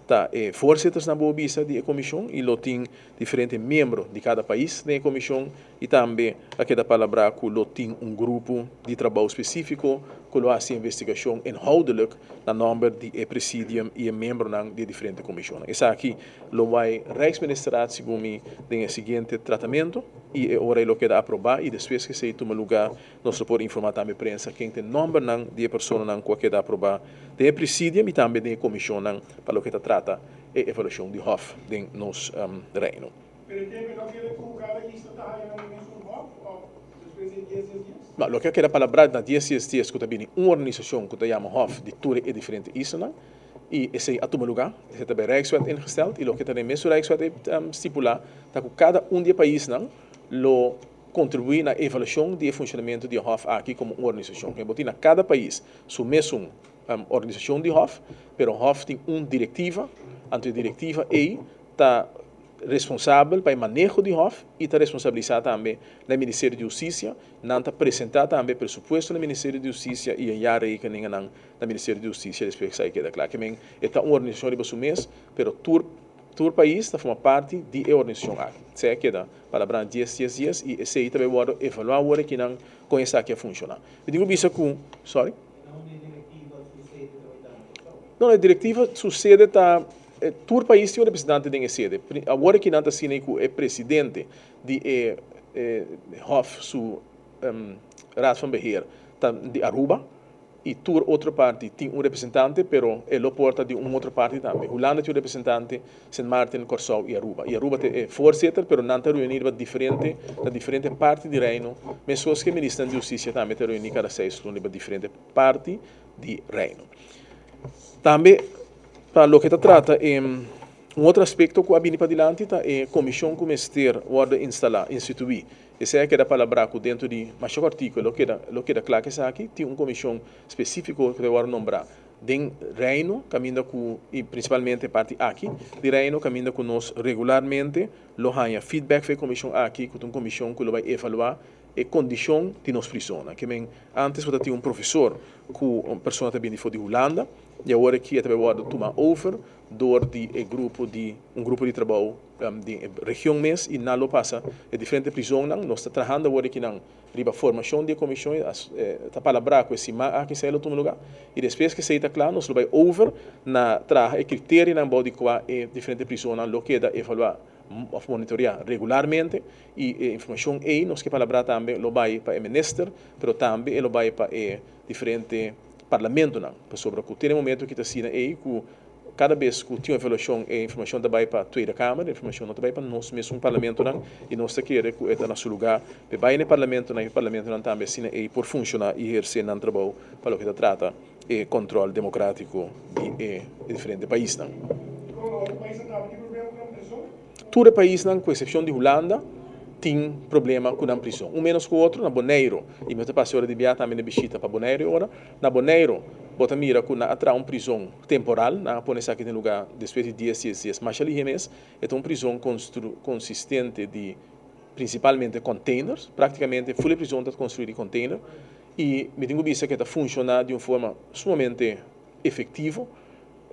ta e voorzittersnan bo bisa di e komishon i lo tin diferente miembro di kada pais den e komishon i tambe a keda palabrá ku lo tin un grupo di trabou spesífiko ku lo hasi investigashon inhoudelijk na nòmber di e presidium i e miembronan di e diferente komishonnan. Esaki lo bai Rijksministerraad segun mi den e siguiente tratamentu i e ora ei lo keda aprobá i despues ku esei tuma lugá nos lo por informá tambe prensa ken ta e nòmbernan di e personanan ku a keda aprobá den e presidium i tambe den e komishonnan pa loke ta trata e evaluashon di Hof den nos Reino. Pero e tempu e no kere ku kada isla ta haya nan mesun hof of despues di e dies dies dies? No, loke a keda palabrá na dies dies dies ku ta bini un organisashon ku ta yama hof di tur e diferente islanan i esei a tuma lugá, esei ta bay Rijkswet ingesteld i loke ta den mesun Rijkswet ei stipulá ta ku kada un di e paisnan lo kontribuí na evaluashon di e funshonamentu di e hof aki komo un organisashon. Bo tin na kada pais su mesun organisashon di hof, pero hof tin un direktiva, anto e direktiva ei ta responsabel pa e maneho di Hof y ta responsabilisa tambe na e Ministerio di Husticia. Nan ta presenta tambe e presupuesto na e Ministerio di Husticia y e jaarrekeningennan na Ministerio di Husticia despues esaki keda cla. Ke men e ta un organisacion riba su mes, pero tur tur pais ta forma parti di e organisacion aki. Esei a keda palabrá dies dies dies y esei ta bay wordo evalua awor akinan con esaki a funciona. Mi tin cu bisa cu, sorry? No, e directiva su sede ta Tur pais tin un representante den e sede. Awor aki nan ta asina ku e presidente di e Hof su Raad van Beheer ta di Aruba i tur otro parti tin un representante pero e lo por ta di un otro parti tambe. Hulanda tin un representante, Sint Maarten, Kòrsou i Aruba. I Aruba ta e voorzitter pero nan ta reuni riba diferente na diferente parti di Reino meskos ku e ministernan di hustisia tambe ta reuni kada seis luna riba diferente parti di Reino. Tambe Pa loke ta trata e un otro aspekto ku a bini padilanti ta e komishon ku mester wòrdu instalá, instituí. Esei a keda palabrá ku dentro di masha kòrtiku lo keda lo keda kla ku esaki. Tin un komishon spesífiko ku ta wòrdu nombrá den Reino kaminda ku i prinsipalmente e parti aki di Reino kaminda ku nos regularmente lo haña feedback for e komishon aki ku ta un komishon ku lo bai evaluá e kondishon di nos prisonnan. Ke men antes bo ta tin un profesor ku un persona ta bini for di Hulanda. I awor aki e ta bai wòrdu tuma over dor di e grupo di un grupo di trabou den e region mes i nan lo pasa e diferente prisonnan. Nos ta trahando awor aki nan riba formashon di e komishon i ta palabrá ku e siman aki esei lo tuma lugá i despues ku esei ta kla nos lo bai over na traha e kriterionan bou di kua e diferente prisonnan lo keda evaluá òf monitoreá regularmente i e informashon ei nos ke palabrá tambe lo bai pa e minister pero tambe e lo bai pa e diferente parlamentonan, pasobra ku tin e momento ki ta asina ei ku kada bes ku tin un evaluashon e informashon ta bai pa Tweede Kamer, e informashon no ta bai pa nos mesun parlamentonan i nos ta kere ku e ta na su lugá pa e bai na e parlamentonan i e parlamentonan tambe asina ei por funshoná i ehersé nan trabou pa loke ta trata e kòntròl demokratiko di e diferente paisnan. Tur e paisnan ku eksepshon di Hulanda tin problema ku nan prison. Un menos ku otro na Boneiru. I mi ta pasa e ora di bia tambe na bishita pa Boneiru e ora. Na Boneiru bo ta mira ku nan a traha un prison temporal. Nan a pone esaki den luga despues di dies dies dies. Masha lihe mes e ta un prison konsistente di prinsipalmente containers. Praktikamente ful e prison ta konstrui di container. I mi tin ku bisa ku e ta funshoná di un forma sumamente efektivo.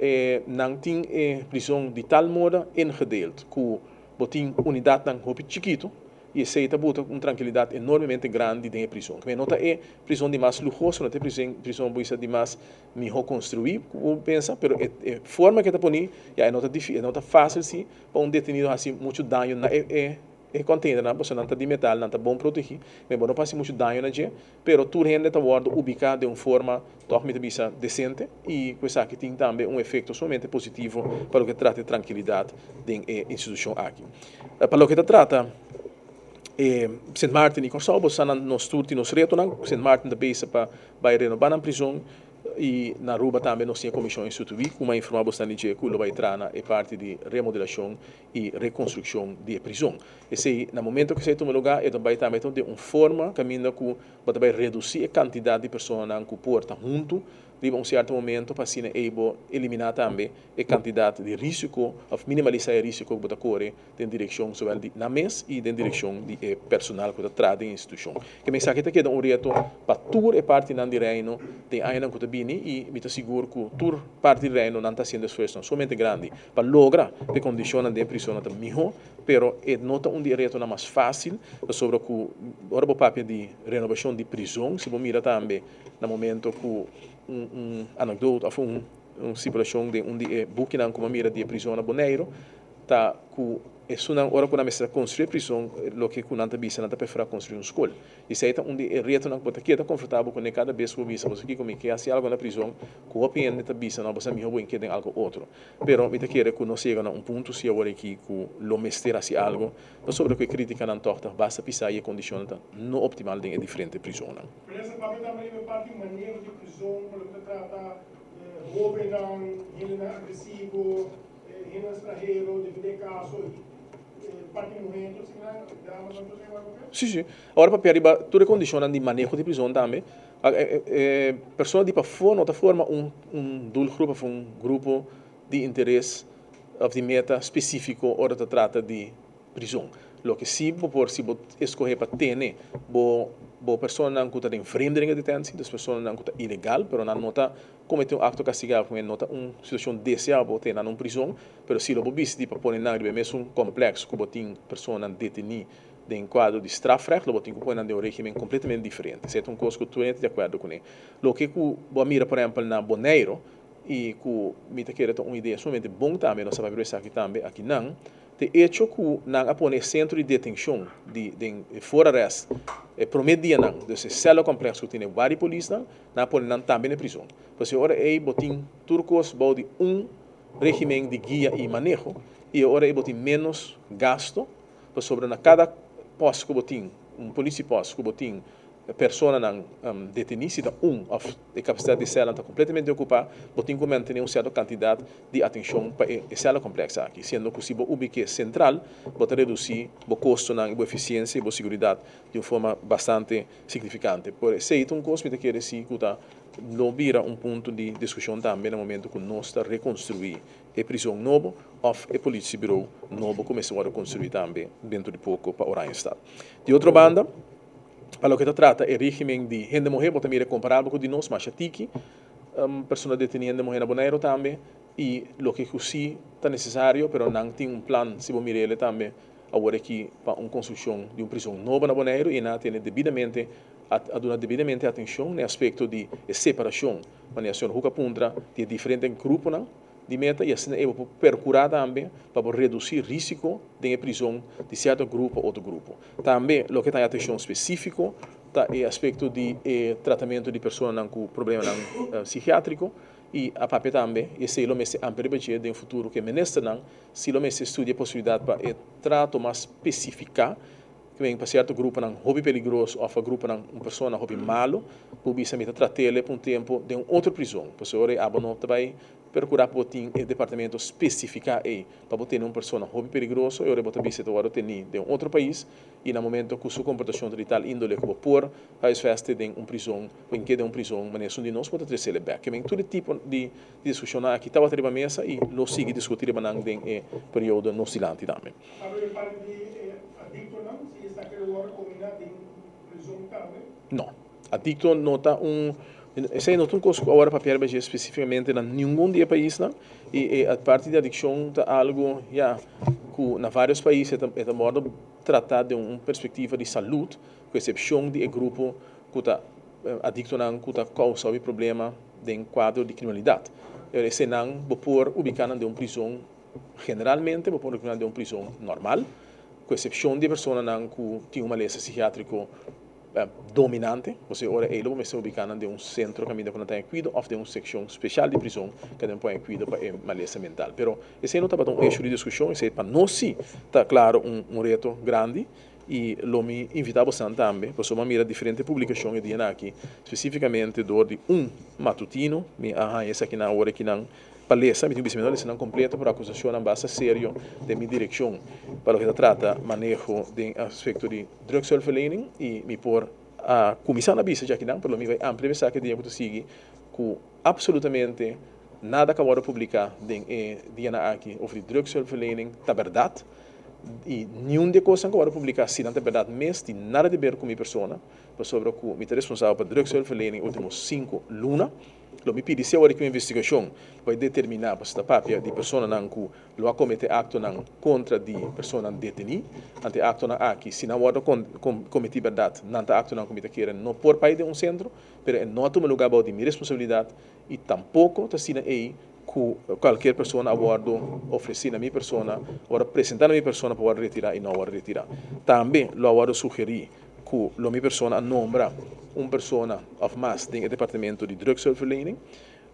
E nan tin e prison di tal moda ingedeeld ku bo tin unidatnan hopi chikitu i esei ta buta un trankilidat enormemente grandi den e prison. Kmé no ta e prison di mas luhoso, no ta e prison bo bisa di mas mihó konstruí ku bo pensa, pero e e forma ku e ta poní ya e no ta e no ta fásil si pa un detenido hasi muchu daño na e e E containernan pasobra nan ta di metal, nan ta bon protegi, men bo no por haci mucho daño na dje, pero tur hende ta wordo ubica den un forma, toch mi ta bisa, decente y cu esaki tin tambe un efecto sumamente positivo pa loke ta trata e trankilidad den e institucion aki. Pa loke ta trata. E Sint Maarten i Kòrsou, bo sa nan nos tur tin nos retonan. Sint Maarten ta bezig pa bai renobá nan prizon i na Aruba tambe nos tin e komishon instituí ku m'a informá bosnan di dje ku lo bai traha na e parti di remodelashon i rekonstrukshon di e prizon. Esei na momento ku esei tuma lugá e ta bai tambe den un forma kaminda ku bo ta bai redusí e kantidat di personanan ku por ta huntu riba un sierto momento pa asina ei bo eliminá tambe e kantidat di risiko òf minimalisá e risiko ku bo ta kore den direkshon zowel di nan mes i den direkshon di e personal ku ta traha den e institushon. Ke mensaki ta keda un reto pa tur e partinan di Reino den añanan ku ta bini i mi ta sigur ku tur parti di Reino nan ta hasiendo esfuersonan sumamente grandi pa logra ku e kondishonnan den e prisonnan ta mihó, pero e no ta un di e retonan mas fásil pasobra ku ora bo papia di renobashon di prizon si bo mira tambe na momento ku un un anekdot òf un un stipulashon den un di e bukinan ku bo a mira di e prizon na Boneiru ta ku esunnan ora ku nan mester a konstruí e prizon loke ku nan ta bisa nan ta preferá konstruí un skol. Esei ta un di e retonan ku bo ta keda konfrontá bo kuné kada bes ku bo bisa bo sa kiko mi ke hasi algu na prizon ku hopi hende ta bisa no bo sa mihó bo in keda den algu otro. Pero mi ta kere ku nos yega na un punto si awor aki ku lo mester hasi algu pasobra ku e kritikanan tòg ta basta pisá i e kondishonnan ta no optimal den e diferente prizonnan. Minister, papia tambe riba e parti maneho di prizon pa loke ta trata hobennan, hendenan agresivo, Hende stranhero debido e kaso i parti muhé tur esaki damas nan tur esaki wak papia? Sí, sí. Awor papia riba tur e kondishonnan di maneho di prizon tambe. E persona di pafó no ta forma un un doelgroep òf un grupo di interes òf di meta spesífiko ora ta trata di prizon. Loke si bo por, si bo escoge pa tene bo bo personanan cu ta den vreemdelingendetentie, dus personanan cu ta ilegal, pero nan no ta comete un acto castigabel, como no ta un situacion deseabel bo tene nan na un prizon, pero si lo bo bisti pa pone nan riba e mesun complex cu bo tin personanan deteni den cuadro di strafrecht, lo bo tin cu pone nan den un regimen completamente diferente. Esey ta un cos cu tur hende ta di acuerdo cune. Loke cu bo a mira por ehempel na Boneiro, y cu mi ta kere ta un idea sumamente bon tambe, nos a papia riba esaki tambe akinan, De echo ku nan a pone e sentro di detenshon di den e voorarrest e promé dianan, dus e cellencomplex ku tene wari polisnan, nan a pone nan tambe na e prizon. Pasobra e ora ei bo tin tur kos bou di un regimen di guia i maneho i e ora ei bo tin ménos gasto pasobra na kada pòst ku bo tin, un polisiepost ku bo tin personanan detení, si ta un òf e kapasidat di sèlnan ta kompletamente okupá, bo tin ku mantené un sierto kantidat di atenshon pa e sèla kompleks aki, siendo ku si bo ubik'é sentral, bo ta redusí bo kostonan i bo efisiensia i bo siguridat di un forma bastante signifikante. Por esei ta un kos mi ta kere si ku ta lo bira un punto di diskushon tambe na momento ku nos ta rekonstruí e prizon nobo òf e polisiebirou nobo ku mester wòrdu konstruí tambe dentro di poko pa Oranjestad. Di otro banda, Pa loke ta trata e regimen di hende muhé, bo ta mira e komparabel ku di nos, masha tiki persona detení hende muhé na Boneiru tambe, i loke ku si ta nesesario, pero nan tin un plan, si bo mira ele tambe awor aki pa un konstrukshon di un prizon nobo na Boneiru i nan a tene debidamente, a duna debidamente atenshon na e aspekto di e separashon, manera señor Hoek a puntra, di e diferente gruponan. Di meta i asina ei bo por percura tambe pa bo reduci risico den e prizon di cierto grupo pa otro grupo. Tambe loke ta e atencion specifico ta e aspecto di e tratamento di personanan cu problemanan psichiatrico i a papia tambe i esey lo mester amplia riba dje den futuro cu e ministernan si lo mester studia e posibilidad pa e trato mas specifica Ke men pa sierto gruponan hopi peligroso of pa gruponan un persona hopi malo bo bisa mi ta trat'ele pa un tempo den un otro prizon pasobra ora ei abo no ta bai percura pa bo tin e departamento specifica ei pa bo tene un persona hopi peligroso e ora ei bo ta bisa e ta worde teni den un otro pais y na momento cu su comportacion ta di tal indole cu bo por huisveste den un prizon o hinke den un prizon manera esun di nos bo ta trecele bek. Ke men tur e tipo di discusionnan aki tabata riba mesa y lo sigui discuti riba nan den e periodo nos dilanti tambe. Sabe e parti di e adictonan si esaki lo worde combina den prizon tambe? No. Adicto no ta un, esey no ta un cos cu awor a papia riba dje specificamente na ningun di e paisnan y e parti di adiccion ta algo ya cu na varios pais e ta e ta worde trata den un perspectiva di salud cu excepcion di e grupo cu ta adictonan cu ta causa hopi problema den cuadro di criminalidad. Eseynan bo por ubica nan den un prizon. Generalmente bo por rekomendá den un prizon normal, ku eksepshon di e personanan ku tin un malesa sikiátriko dominante. Pasobra e ora ei lo bo mester ubiká nan den un sentro kaminda ku nan ta haña kuido òf den un sekshon speshal di prizon ku nan por haña kuido pa e malesa mental. Pero esei no tabata un eshu di diskushon, esei pa nos sí ta klaro un reto grandi. I lo mi invitá bosan tambe, pasobra mi a mira diferente publikashon e dianan aki, spesífikamente dor di un matutino, mi a haña esakinan awor akinan pa lesa, mi tin bisa mi no a lesa nan kompleto, pero akusashonnan basta serio den mi direkshon pa loke ta trata maneho den aspekto di drugshulpverlening i mi por a kuminsá na bisa djakinan, pero lo mi bai amplia esaki e dia ku ta sigui ku apsolutamente nada ku a wòrdu publiká den e dianan aki over di drugshulpverlening ta bèrdat. I niun di e kosnan ku wòrdu publiká, si nan ta bèrdat mes, tin nada di ber ku mi persona, pasobra ku mi ta responsabel pa drugshulpverlening e último sinku luna. Lo mi pidi si awor ku un investigashon bai determiná pasobra ta papia di personanan ku lo a kometé aktonan kontra di personanan detení. Ante e aktonan aki, si nan wòrdu kometí bèrdat, nan ta aktonan ku mi ta kere no por bai den un sentro, pero e no a tuma lugá bou di mi responsabilidat i tampoko ta asina ei ku kualkier persona a wòrdu ofresí na mi persona, a wòrdu presentá na mi persona pa wòrdu retirá i no a wòrdu retirá. Tambe lo a wòrdu sugerí ku lo mi persona a nombra un persona òf mas den e departamento di drugshulpverlening,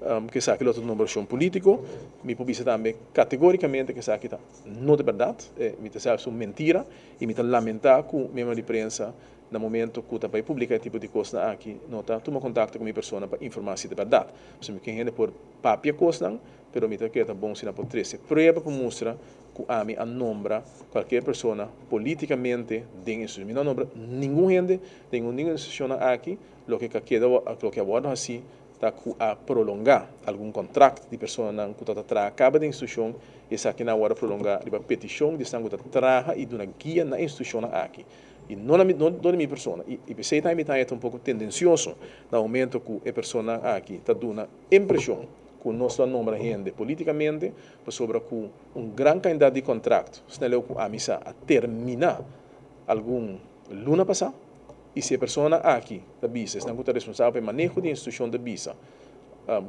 ku esaki lo ta un nombrashon polítiko. Mi por bisa tambe kategórikamente ku esaki ta no ta bèrdat, mi ta sèlfs un mentira i mi ta lamentá ku miembro di prensa Na momento cu ta bay publica e tipo di cosnan aki, no ta tuma contacto cu mi persona pa informa si ta berdad. Pasobra mi ken hende por papia cosnan, pero mi ta kere ta bon si nan por trece prueba pa mustra cu ami a nombra cualkier persona politicamente den institucion. Mi no a nombra ningun hende den ningun institucionnan aki, loke ca keda loke a wordo haci ta cu a prolonga algun contract di personanan cu ta ta traha caba den institucion y esakinan a wordo prolonga riba peticion di esnan cu ta traha y duna guia na e institucionnan aki. I no na mi, no dor di mi persona. I i p'esei tambe mi ta haña ta un poko tendensioso na momento ku e personanan aki ta duna impreshon ku nos lo a nombra hende politikamente pasobra ku un gran kantidat di kontrakt sneleu ku ami sa a terminá algun luna pasá. I si e personanan aki ta bisa, esnan ku ta responsabel pa e maneho di e institushon ta bisa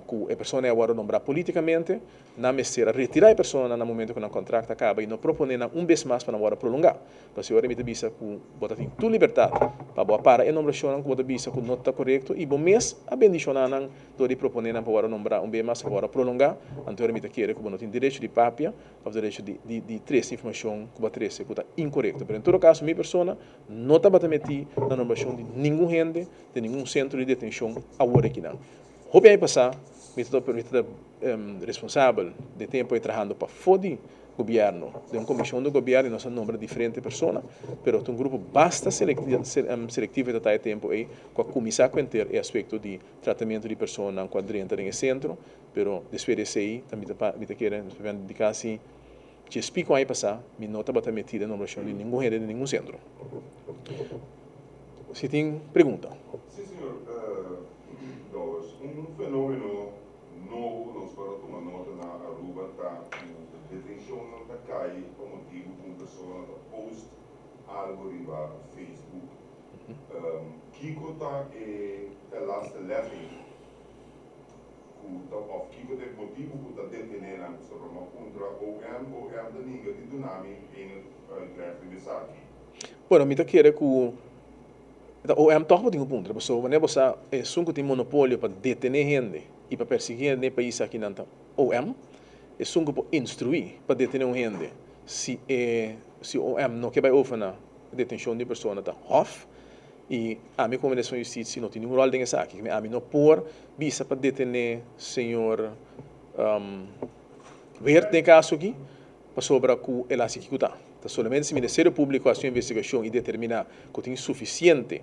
ku e persona ei a wòrdu nombrá politikamente, Nan mester a retirá e personanan na momento ku nan kontrakt a kaba i no proponé nan un bes mas pa nan wòrdu prolongá. Pasobra ora mi ta bisa ku bo ta tin tur libertat pa bo a para e nombrashonnan ku bo ta bisa ku no ta korekto i bo mes a bendishoná nan dor di proponé nan pa wòrdu nombrá un bes mas pa wòrdu prolongá, anto ora mi ta kere ku bo no tin derecho di papia òf derecho di di di trese informashon ku bo a trese ku ta inkorekto. Pero en todo kaso mi persona no tabata metí na nombrashon di ningun hende den ningun sentro di detenshon awor akinan. Hopi aña pasá mi ta mi ta responsabel den tempo e trahando pafó di gobierno, den un comision di gobierno y nos a nombra diferente persona, pero ta un grupo basta selectivo e ta ta e tempo ey cu a cuminsa cu henter e aspecto di tratamento di personanan cu a drenta den e centro, pero despues di esey ta mi ta mi ta kere nos papia di casi djes pico aña pasa mi no tabata meti den nombracion di ningun hende den ningun centro. Si tin pregunta. Si señor Dowers, un fenomeno Nobo nos por a tuma nota na Aruba ta ku detenshonnan ta kai pa motibu ku un persona ta post algu riba Facebook. Kiko ta e telastelegging ku ta òf kiko ta e motibu ku ta detené nan? Pasobra mi a puntra OM, OM ta ninga di duna mi enig uitleg riba esaki. Bueno, mi ta kere ku Ta OM tòg bo tin ku puntra, pasobra wanneer bo sa esun ku tin monopolio pa detené hende i pa persiguí hende den e pais aki nan ta OM, esun ku por instruí pa detené un hende si e si OM no ke bai over na detenshon di un persona ta Hof i ami komo minister van Justisia no tin ningun ròl den esaki. Ami no por bisa pa detené señor Weert den e kaso aki. Pasobra ku el hasi kiko ta. Ta solamente si Ministerio Públiko hasi un investigashon i determiná ku tin sufisiente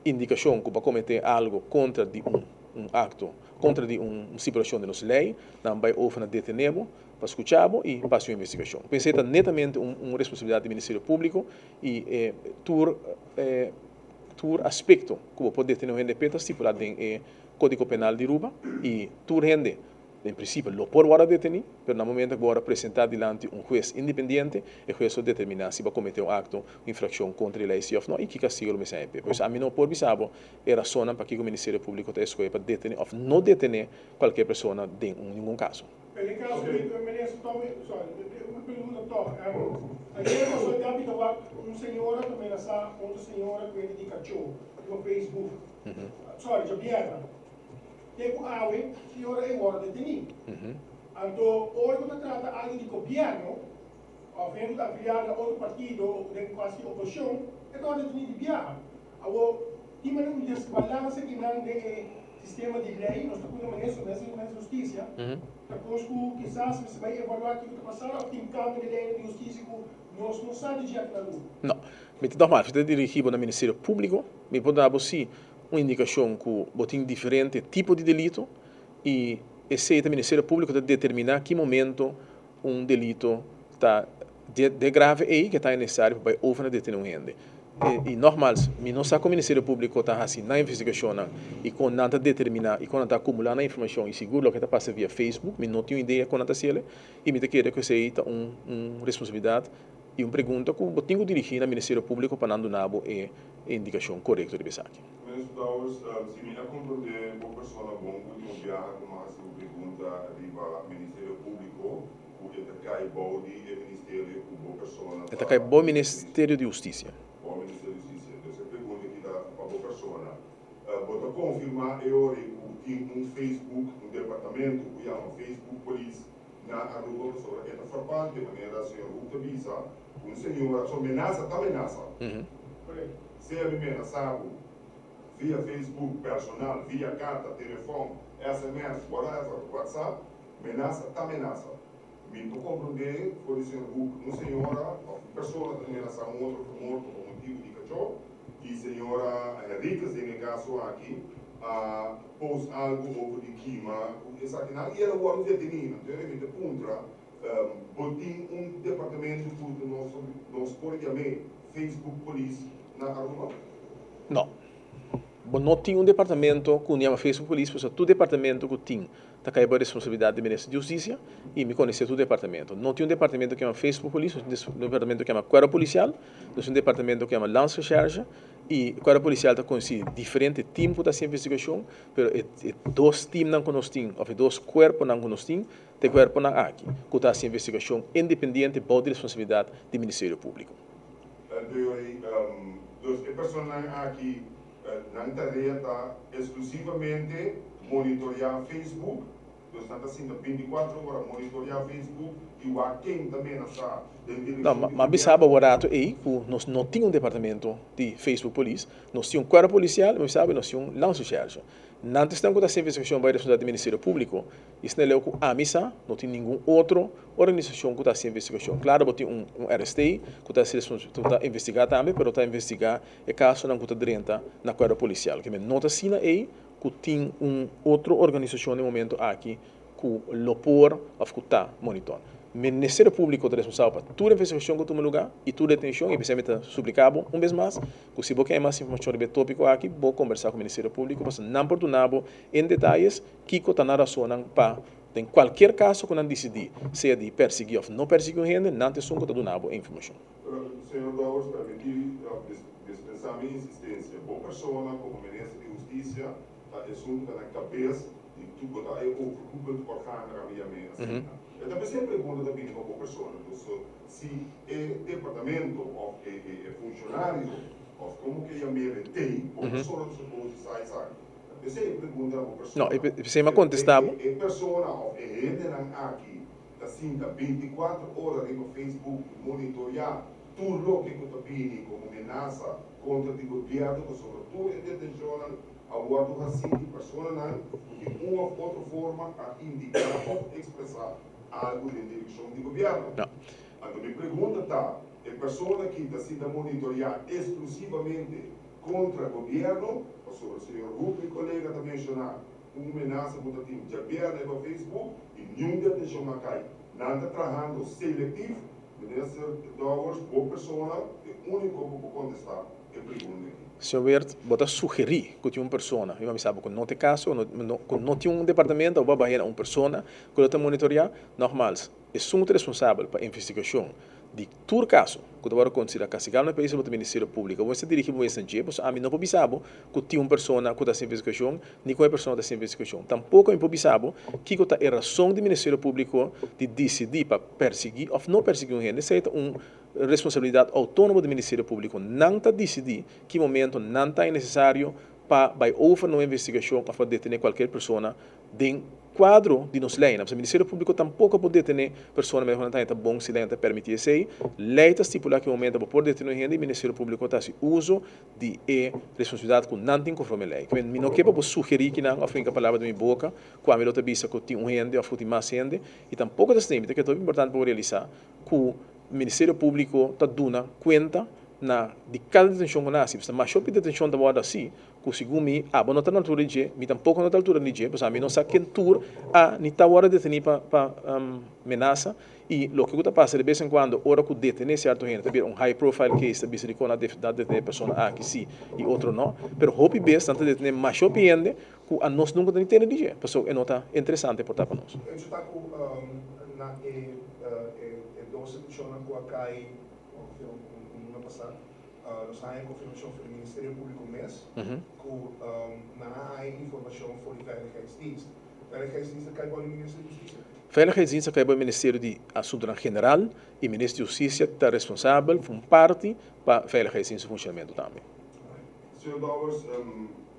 indikashon ku bo a kometé algu kontra di un un akto, kontra di un stipulashon di nos lei, nan bai over na detené bo pa skuchá bo i pa hasi un investigashon. Pensé ta netamente un un responsabilidat di Ministerio Públiko i e tur e tur aspekto ku bo por detené un hende p'e ta stipulá den e Kódigo Penal di Aruba i tur hende Den prinsipio lo por wòrdu detení, pero na momento ku bo wòrdu presentá dilanti un hues independiente, e hues lo determiná si bo a kometé un akto, un infrakshon kontra e lei si òf no i ki kastigo lo mester haña. Pues ami no por bisa bo e rasonnan pakiko Ministerio Públiko ta eskohe pa detené òf no detené kualkier persona den un ningun kaso. Pero den kaso di minister Tommy, sorry, un pregunta tòg. Ayer nos a gabi ta wak un señora ta menasá otro señora ku hende di kachó riba Facebook. Sorry, djabièrnè. Te ku awe, señora ei wòrdu detení. Anto, ora ku ta trata algu di gobièrnu òf hende ku ta afiliá na otro partido òf den kualke oposishon. E ta deteni di biaha. Awor, tin manera un desbalanse kinan den e sistema di ley, nos ta puntra minister, minister di Husticia, ta cos cu kisas mester bay evalua kico ta pasando of tin cambio den leynan di husticia cu nos no sa di dje aki na Aruba. No. Mi ta nogmaals, mi ta dirigi bo na Ministerio Publico. Mi por da bo si un indicacion cu bo tin diferente tipo di delito y esey ta Ministerio Publico ta determina ki momento un delito ta de grave ey ke ta necesario pa bay over na detene un hende. Y nogmaals, mi no sa con Ministerio Publico ta haci nan investigacionnan y con nan ta determina y con nan ta acumula nan informacion y sigur loke ta pasa via Facebook, mi no tin un idea con nan ta haciele y mi ta kere cu esey ta un un responsabilidad y un pregunta cu bo tin cu dirigi na Ministerio Publico pa nan duna bo e indicacion corecto riba esaki. Minister Dowers, si mi a comprende bo persona bon ultimo biaha cu mi a haci un pregunta riba Ministerio Publico, Ku e ta kai bou di e ministerio ku bo persona E ta kai bou Ministerio di Hustisia. Bou Ministerio di Hustisia. Dus e pregunta ki ta pa bo persona, Bo ta konfirmá e ora ei ku tin un Facebook, un departamento ku yama Facebook Police na Aruba? Pasobra e ta frappante manera señor Hoek ta bisa ku un señora, so menasa ta menasa. Sea mi menasá bo via Facebook personal, via karta, telefòn, sms, whatever, WhatsApp. Menasa ta menasa. Mi por komprondé for di señor Hoek, un señora òf un persona ta menasá un otro ku morto pa motibu di kachó, i señora Henriquez den e kaso aki a post algu over di kima ku esakinan i el a wòrdu detení. Anto e mi ta puntra, bo tin un departamento ku nos nos por yam'é Facebook Police na Aruba? No. Bo no tin un departamento ku yama Facebook Police pasobra tur departamento ku tin Ta kai bo responsabilidat di Minister di Hustisia i mi konosé tur departamento. No tin un departamento ku yama Facebook Police, nos tin un departamento ku yama Kuerpo Polisial, nos tin un departamento ku yama Landsrecherche i Kuerpo Polisial ta konsistí di diferente tim ku ta hasi investigashon, pero e e dos timnan ku nos tin òf e dos kuerponan ku nos tin ta e kuerponan aki ku ta hasi investigashon independiente bou di responsabilidat di Ministerio Públiko. Dus e personanan aki Nan tarea ta exclusivamente monitorea Facebook, dus nan ta sinta binticuatro ora monitorea Facebook y wak ken ta menasa den No, direccion di m'a gobierno. bisa bo rato ey cu nos no tin un departamento di Facebook Police, nos tin un cuerpo policial y m'a bisa bo nos tin un landsrecherche. Nan ta esnan cu ta haci investigacion bay responsabilidad di Ministerio Publico y esnan leu cu ami sa no tin ningun otro organisacion cu ta haci investigacion. Claro bo tin un un RST cu ta haci cu ta investiga tambe pero ta investiga E kasonan ku ta drenta na kuerpo polisial. Ke men no ta asina ei ku tin un otro organisashon den momento aki ku lo por òf ku ta monitor. Ministerio Públiko ta responsabel pa tur investigashon ku tuma lugá i tur detenshon i p'esei mi ta supliká bo un bes mas ku si bo ke mas informashon riba e tópiko aki bo kombersá ku Ministerio Públiko pasobra nan por duna bo en detayes kiko ta nan rasonnan pa den kualkier kaso ku nan disidí sea di persiguí òf no persiguí un hende nan ta esun ku ta duna bo e informashon. Pero, señor Dowers, permití dispensá mi insistencia. Bo persona como Minister di Husticia ta esun cu ta na cabes di tur, bo ta e overkoepeld orgaan na mi yam'é asina. E ta p'esei pregunta ta bini pa bo persona. Dus, si e departamento of e funcionario of como ke yam'é t'ei, bo persona ta suppose di sa esaki. Ta p'esei e pregunta na bo persona. No, e p'esei mi a contestá bo. E persona of e hendenan aki ta sinta binticuatro ora riba Facebook y monitorea tur loke cu ta bini como menasa contra di gobierno pasobra tur e detencionnan a wordo haci di personanan cu di un of otro forma a indica of expresa algo den direccion di gobierno. Anto mi pregunta ta, e persona aki ta sinta monitorea exclusivamente contra gobierno? Pasobra señor Hoek mi colega ta menciona Un menasa ku ta tin djabièrnè riba Facebook i niun detenshon a kai. Nan ta trahando selektief. Minister Dowers, bo persona e úniko ku por kontestá e pregunta aki. Señor Weert, bo ta sugerí ku tin un persona, mi a bisa bo ku no ta e kaso, ku no tin un departamento, bo a bahera un persona ku lo ta monitoreá. Nogmals, esun ta responsabel pa investigashon di tur kaso ku ta wòrdu konsiderá kastigabel na e pais bo ta Ministerio Públiko. Bo mester dirigí bo mes na dje, pasobra ami no por bisa bo ku tin un persona ku ta hasi investigashon ni kon e persona ta hasi investigashon. Tampoko mi por bisa bo kiko ta e rason di Ministerio Públiko di disidí pa persiguí òf no persiguí un hende. Esei ta un responsabilidat outónomo di Ministerio Públiko. Nan ta disidí ki momento nan ta e nesesario pa bai over na un investigashon òf pa detené kualkier persona den. kuadro di nos leinan. Pasobra Ministerio Públiko tampoko por detené persona mester ku nan ta haña ta bon si leinan ta permití esei. Lei ta stipulá ki momento bo por detené un hende i Ministerio Públiko ta hasi uso di e responsabilidat ku nan tin konforme lei. Kimen mi no ke pa bo sugerí kinan òf hinka palabra den mi boka ku ami lo ta bisa ku tin un hende òf ku tin mas hende i tampoko ta esei. Mi ta kere ta hopi importante pa bo realisá ku Ministerio Públiko ta duna kuenta na di kada detenshon ku nan hasi. Pasobra masha hopi detenshon ta wòrdu hasi ku segun mi abo no ta na altura di dje, mi tampoko no ta altura di dje, pasobra mi no sa ken tur a ni ta wòrdu detení pa pa menasa i loke ku ta pasa de bes en kuando ora ku detené sierto hende ta bira un high profile case ta bisa dikon a detené e persona aki si i otro no, pero hopi bes nan ta detené masha hopi hende ku a nos nunka ta ni tende di dje pasobra e no ta interesante por ta pa nos. Hecho ta ku na e e dos edishonnan ku a kai ongeveer un luna pasá nos a haña konfirmashon for di Ministerio Públiko mes ku nan a haña informashon for di Veiligheidsdienst. Veiligheidsdienst a kai bou di Minister di Hustisia? Veiligheidsdienst a kai bou di Ministerio di Asuntunan General i Minister di Hustisia ta responsabel for un parti pa Veiligheidsdienst su funshonamentu tambe. Señor Dowers,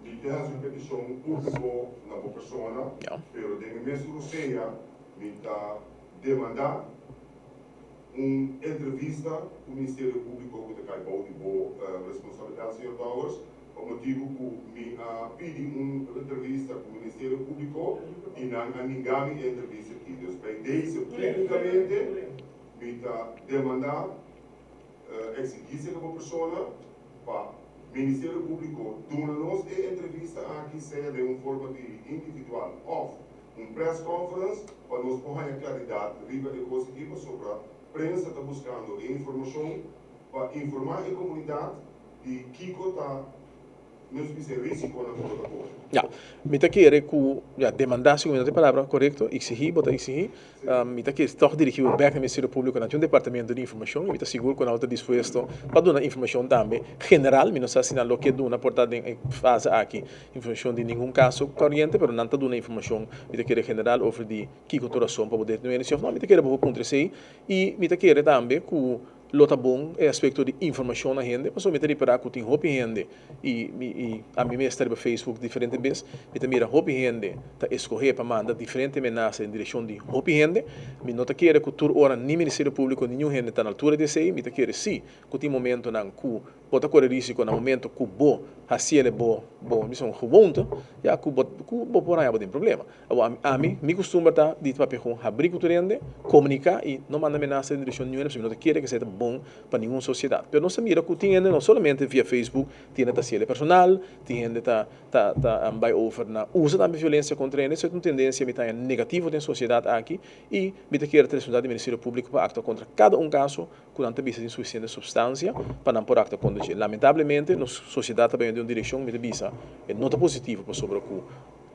mi ke hasi un petishon públiko na bo persona, pero den e mes rosea mi ta demandá un entrevista ku Ministerio Públiko ku ta kai bou di bo responsabilidat, señor Dowers, pa motibu ku mi a pidi un entrevista ku Ministerio Públiko i nan a ninga mi e entrevista aki. Dus bij deze públikamente mi ta demandá, eksigí serka bo persona pa Ministerio Públiko duna nos e entrevista aki sea den un forma di individual òf un press conference pa nos por haña klaridat riba e kos aki pasobra prensa ta buskando e informashon pa informá e komunidat di kiko ta nos bisa e risikonan ku bo ta kore. Ya, mi ta kere ku, ya, demandá si ku mi no ta e palabra korekto, eksigí, bo ta eksigí, Mi ta kier tòg dirigí bo bèk na Ministerio Públiko nan tin un departamento di informashon i mi ta sigur ku nan lo ta dispuesto pa duna informashon tambe general. Mi no sa si nan lo ke duna por ta den e fase aki informashon di ningun kaso koriente pero nan ta duna informashon mi ta kere general over di kiko tur rason pa bo detenué si òf no. Mi ta kere bo por puntra esei i mi ta kere tambe ku lo ta bon e aspekto di informashon na hende pasobra mi ta ripará ku tin hopi hende i mi i ami mes ta riba Facebook diferente bes mi ta mira hopi hende ta eskohé pa manda diferente menasa den direkshon di hopi hende. Mi no ta kere ku tur ora ni Ministerio Públiko ni niun hende ta na altura di esei. Mi ta kere sí ku tin momentonan ku bo ta kore risiko na momento ku bo hasiel e bo bo mi bisa un gewoonte ya ku bo ku bo por haña bo den problema. Awor ami, mi kustumber ta di papia ku habrí ku tur hende, komuniká i no manda menasa den direkshon niun hende pasobra mi no ta kere ku esei ta bon pa ningun sosiedat. Pero nos ta mira ku tin hende no solamente via Facebook, tin hende ta hasiel e personal, tin hende ta ta ta bai over na usa tambe violensia kontra hende. Esei ta un tendensia mi ta haña negativo den sosiedat aki i mi ta kere ta responsabilidat di Ministerio Públiko pa aktua kontra kada un kaso ku nan ta bisa tin sufisiente supstansia pa nan por aktua kontra dje. Lamentablemente nos sosiedat ta bai den un direkshon mi ta bisa e no ta positivo pasobra ku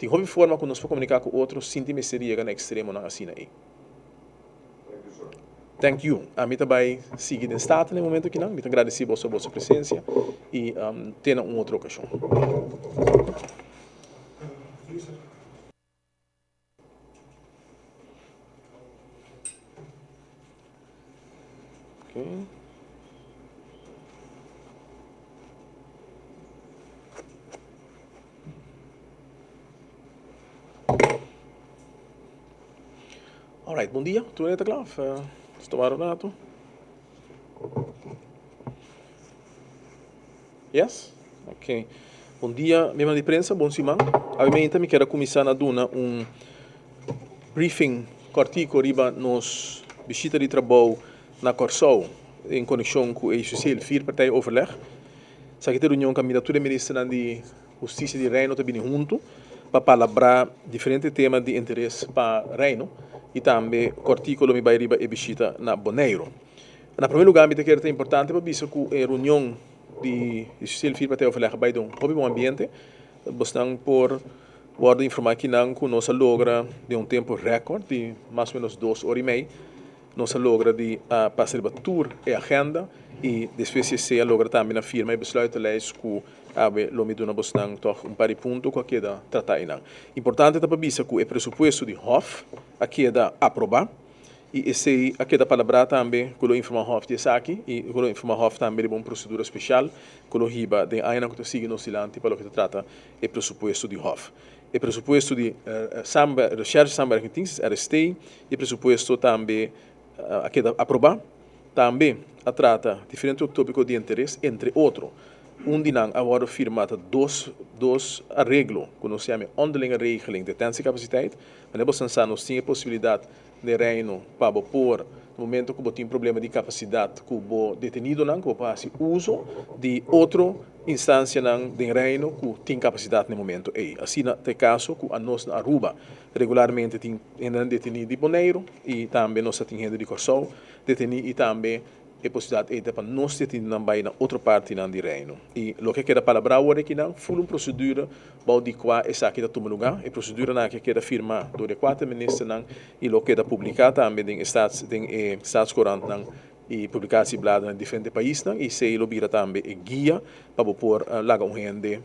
Tin hopi forma ku nos por komuniká ku otro sin tin mester yega na ekstremonan asina ei. Thank you. Ami ta bai sigui den Staten e momento akinan. Mi ta gradisí boso boso presensia i te na un otro okashon. Okay. Alright, bon dia. Tur hende ta kla? Of nos ta wara un rato? Yes? Ok. Bon dia, miembro di prensa, bon siman. Awe mi kier a kuminsá na duna un briefing kòrtiku riba nos bishita di trabou na Kòrsou en konekshon ku e ICC, el vier partij overleg. Esaki ta e reunion kaminda tur e ministernan di Hustisia di Reino ta bini huntu pa palabrá diferente tema di interes pa Reino i tambe kòrtiku lo mi bai riba e bishita na Boneiru. Na promé lugá mi ta kere ta importante pa bisa ku e reunion di Hustisia di Firma ta overleg a bai den un hopi bon ambiente. Bosnan por wòrdu informá kinan ku nos a logra den un tempu rèkòrt di mas o ménos dos ora i mei. Nos a logra di a pasa riba tur e agenda y despues di esey a logra tambe na firma e besluitenlijst cu awe lo mi duna bosnan tog un par di punto cu a keda trata eynan. Importante ta pa bisa cu e presupuesto di Hof a keda aproba y esey a keda palabra tambe cu lo informa Hof di esaki y cu lo informa Hof tambe riba un procedura special cu lo hiba den añanan cu ta sigui nos dilanti pa loke ta trata e presupuesto di Hof. E presupuesto di Recherche Samenwerkingsdienst, RST, e presupuesto tambe a keda aprobá. Tambe a trata diferente tópiko di interes, entre otro, un di nan a wòrdu firmá ta dos dos areglo ku nos yama e Onderlinge Regeling Detentiecapaciteit. Manera bo sa nos tin e posibilidat den Reino pa bo por, na momento ku bo tin problema di kapasidat ku bo detenidonan, ku bo por hasi uso di otro instansianan den Reino ku tin kapasidat na e momento ei. Asina ta e kaso ku anos na Aruba regularmente tin hendenan detení di Boneiru i tambe nos ta tin hende di Kòrsou detení i tambe e posibilidat ei ta pa nos detenidonan bai na otro partinan di Reino. I loke a keda palabrá awor akinan ful un prosedura bou di kua esaki ta tuma lugá. E proseduranan aki a keda firmá dor di e kuater ministernan i lo keda publiká tambe den e staats den e staatscourantnan i publikatiebladen na diferente paisnan i esei lo bira tambe e guia pa bo por laga un hende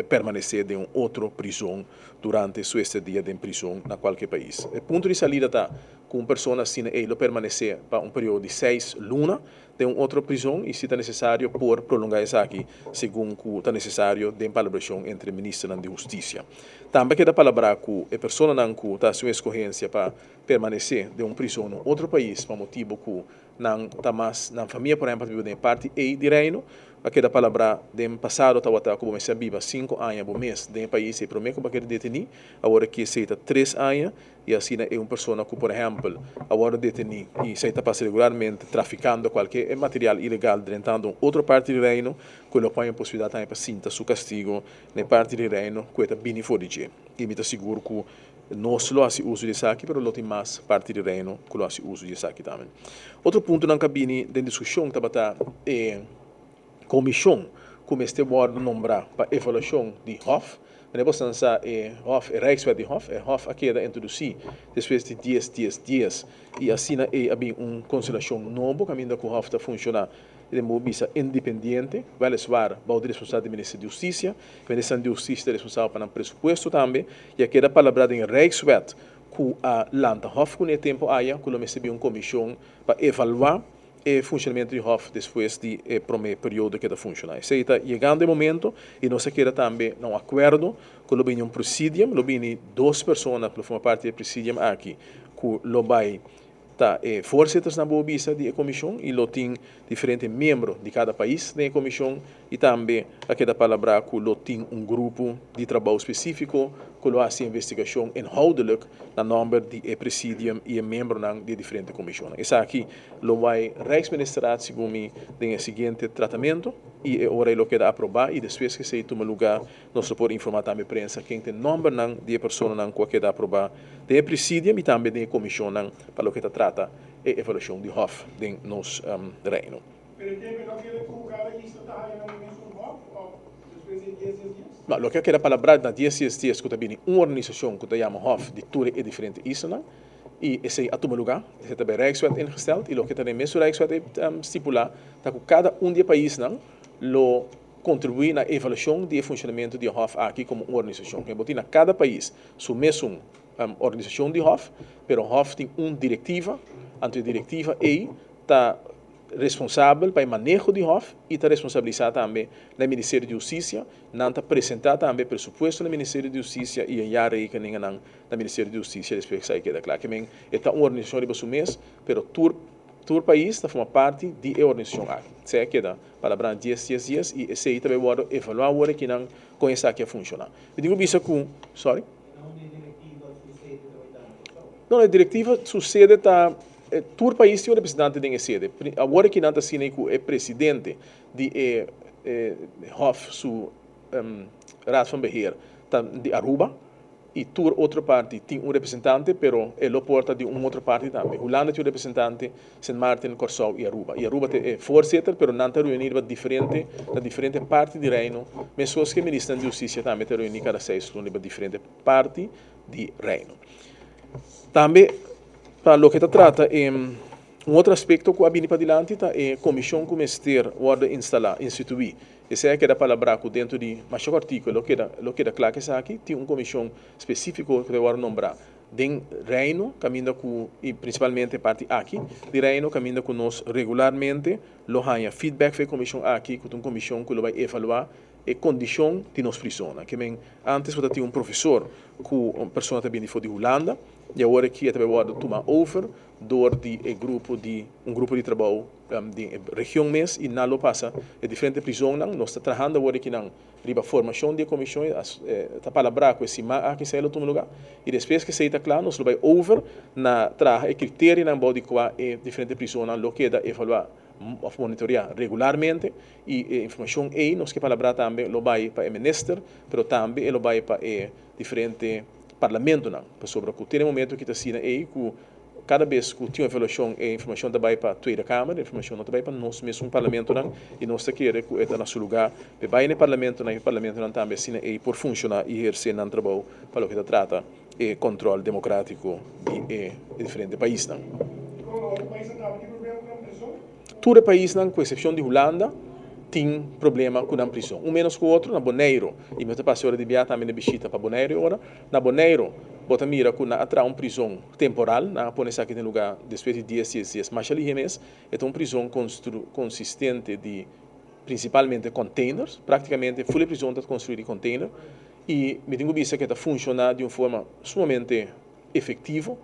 permanesé den un otro prizon durante su estadia den prizon na kualke pais. E punto di salida ta ku un persona asina ei lo permanesé pa un periodo di seis luna den un otro prizon i si ta nesesario por prolongá esaki segun ku ta nesesario den palabrashon entre ministernan di hustisia. Tambe a keda palabrá ku e personanan ku ta hasi un eskohensia pa permanesé den un prizon na un otro pais pa motibu ku nan ta mas nan famia por ehempel ta biba den e parti ei di Reino, a keda palabrá den pasado tabata ku bo mester a biba sinku aña bo mes den e pais ei promé ku bo a keda detení, awor aki esei ta tres aña i asina e un persona ku por ehempel a wòrdu detení i esei ta pasa regularmente trafikando kualke material ilegal drentando un otro parti di Reino ku lo pon e posibilidat tambe pa sinta su kastigo na e parti di Reino ku e ta bini for di dje i mi ta sigur ku Nos lo hasi uso di esaki, pero lo tin mas parti di Reino ku lo hasi uso di esaki tambe. Otro puntonan ku a bini den diskushon tabata e komishon ku mester wòrdu nombrá pa evaluashon di Hof. Manera bo san sa e Hof, e Rijkswet di Hof, e Hof a keda introdusí despues di dies dies dies i asina ei a bin un konstelashon nobo kaminda ku Hof ta funshoná den bo bisa independiente, weliswaar bou di responsabilidat di Minister di Hustisia. Minister di Hustisia ta responsabel pa nan presupuesto tambe i a keda palabrá den Rijkswet ku a lanta Hof ku na e tempu aya ku lo mester bin un komishon pa evaluá e funshonamentu di Hof despues di e promé periodo ku e ta funshoná. Esei ta yegando e momento i nos a keda tambe na un akuerdo ku lo bini un presidium, lo bini dos persona ku lo forma parti di e presidium aki ku lo bai Ta e voorzittersnan bo bisa di e komishon i lo tin diferente miembro di kada pais den e komishon i tambe a keda palabrá ku lo tin un grupo di trabou spesífiko ku lo hasi investigashon inhoudelijk na nòmber di e presidium i e miembronan di e diferente komishonnan. Esaki lo bai Rijksministerraad segun mi den e siguiente tratamentu i e ora ei lo keda aprobá i despues ku esei tuma lugá Nos lo por informá tambe prensa ken ta e nòmbernan di e personanan ku a keda aprobá den e presidium i tambe den e komishonnan pa loke ta trata e evaluashon di hòf den nos Reino. Pero e tempu e no kere ku kada isla ta haya nan mesun hòf òf despues di e dies dies dies? No, loke a keda palabrá na dies dies dies ku ta bini un organisashon ku ta yama hòf di tur e diferente islanan i esei a tuma lugá, esei ta bei Rijkswet ingesteld i loke ta den mesun Rijkswet ei stipulá ta ku kada un di e paisnan lo Kontribuí na evaluashon di e funshonamentu di e hòf aki komo un organisashon. Bo tin na kada pais su mesun organisashon di hòf, pero hòf tin un direktiva, anto e direktiva ei ta responsabel pa e maneho di hòf i ta responsabilisá tambe na e Ministerio di Hustisia. Nan ta presentá tambe e presupuesto na e Ministerio di Hustisia i e jaarrekeningennan na Ministerio di Hustisia despues esaki keda kla. Ke men e ta un organisashon riba su mes, pero tur tur pais ta forma parti di e organisashon aki. Esei a keda. Palabranan dies, dies, dies i esei ta bay wòrdu evaluá awor aki nan kon esaki a funshoná. Mi tin ku bisa ku, sorry? No, e direktiva su sede ta, tur pais tin un representante den e sede. Awor aki nan ta asina ku e presidente di e hof su Raad van Beheer ta di Aruba. I tur otro parti tin un representante, pero e lo por ta di un otro parti tambe. Hulanda tin un representante, Sint Maarten, Kòrsou i Aruba. I Aruba ta e voorzitter, pero nan ta reuní riba diferente, na diferente parti di Reino, meskos ku e ministernan di hustisia tambe ta reuní kada seis luna riba diferente parti di Reino. Tambe pa loke ta trata e un otro aspekto ku a bini padilanti ta e komishon ku mester wòrdu instalá, instituí. Esei a keda palabrá ku dentro di masha kòrtiku lo keda lo keda kla ku esaki tin un komishon spesífiko ku ta wòrdu nombrá den Reino kaminda ku i prinsipalmente e parti aki di Reino kaminda ku nos regularmente lo haña feedback for e komishon aki ku ta un komishon ku lo bai evaluá e kondishon di nos prisonnan. Ke men antes bo ta tin un profesor ku un persona ta bini for di Hulanda i awor aki e ta bai wòrdu tuma over dor di e grupo di un grupo di trabou den e region mes i nan lo pasa e diferente prisonnan. Nos ta trahando awor aki nan riba formashon di e komishon ta palabrá ku e siman aki esei lo tuma lugá i despues ku esei ta kla nos lo bai over na traha e kriterionan bou di kua e diferente prisonnan lo keda evaluá òf monitoreá regularmente i e informashon ei nos ke palabrá tambe lo bai pa e minister pero tambe e lo bai pa e diferente parlamentonan pasobra ku te na e momento ki ta asina ei ku Kada bes ku tin un evaluashon e informashon ta bai pa Tweede Kamer, e informashon no ta bai pa nos mesun parlamentonan i nos ta kere ku e ta na su lugá p'e bai na e parlamentonan i e parlamentonan tambe asina ei por funshoná i ehersé nan trabou pa loke ta trata e kòntròl demokrátiko di e diferente paisnan. Tur e paisnan ku eksepshon di Hulanda tin problema ku nan prison, un ménos ku otro. Na Boneiru, i mi ta pasa e ora di bia tambe na bishita pa Boneiru e ora, na Boneiru bo ta mira ku nan a traha un prison temporal, nan a pone esaki den lugá despues di dies dies dies. Masha lihe mes, e ta un prison konsistente di prinsipalmente containers, praktikamente ful e prison ta konstruí di container i mi tin ku bisa ku e ta funshoná di un forma sumamente efektivo.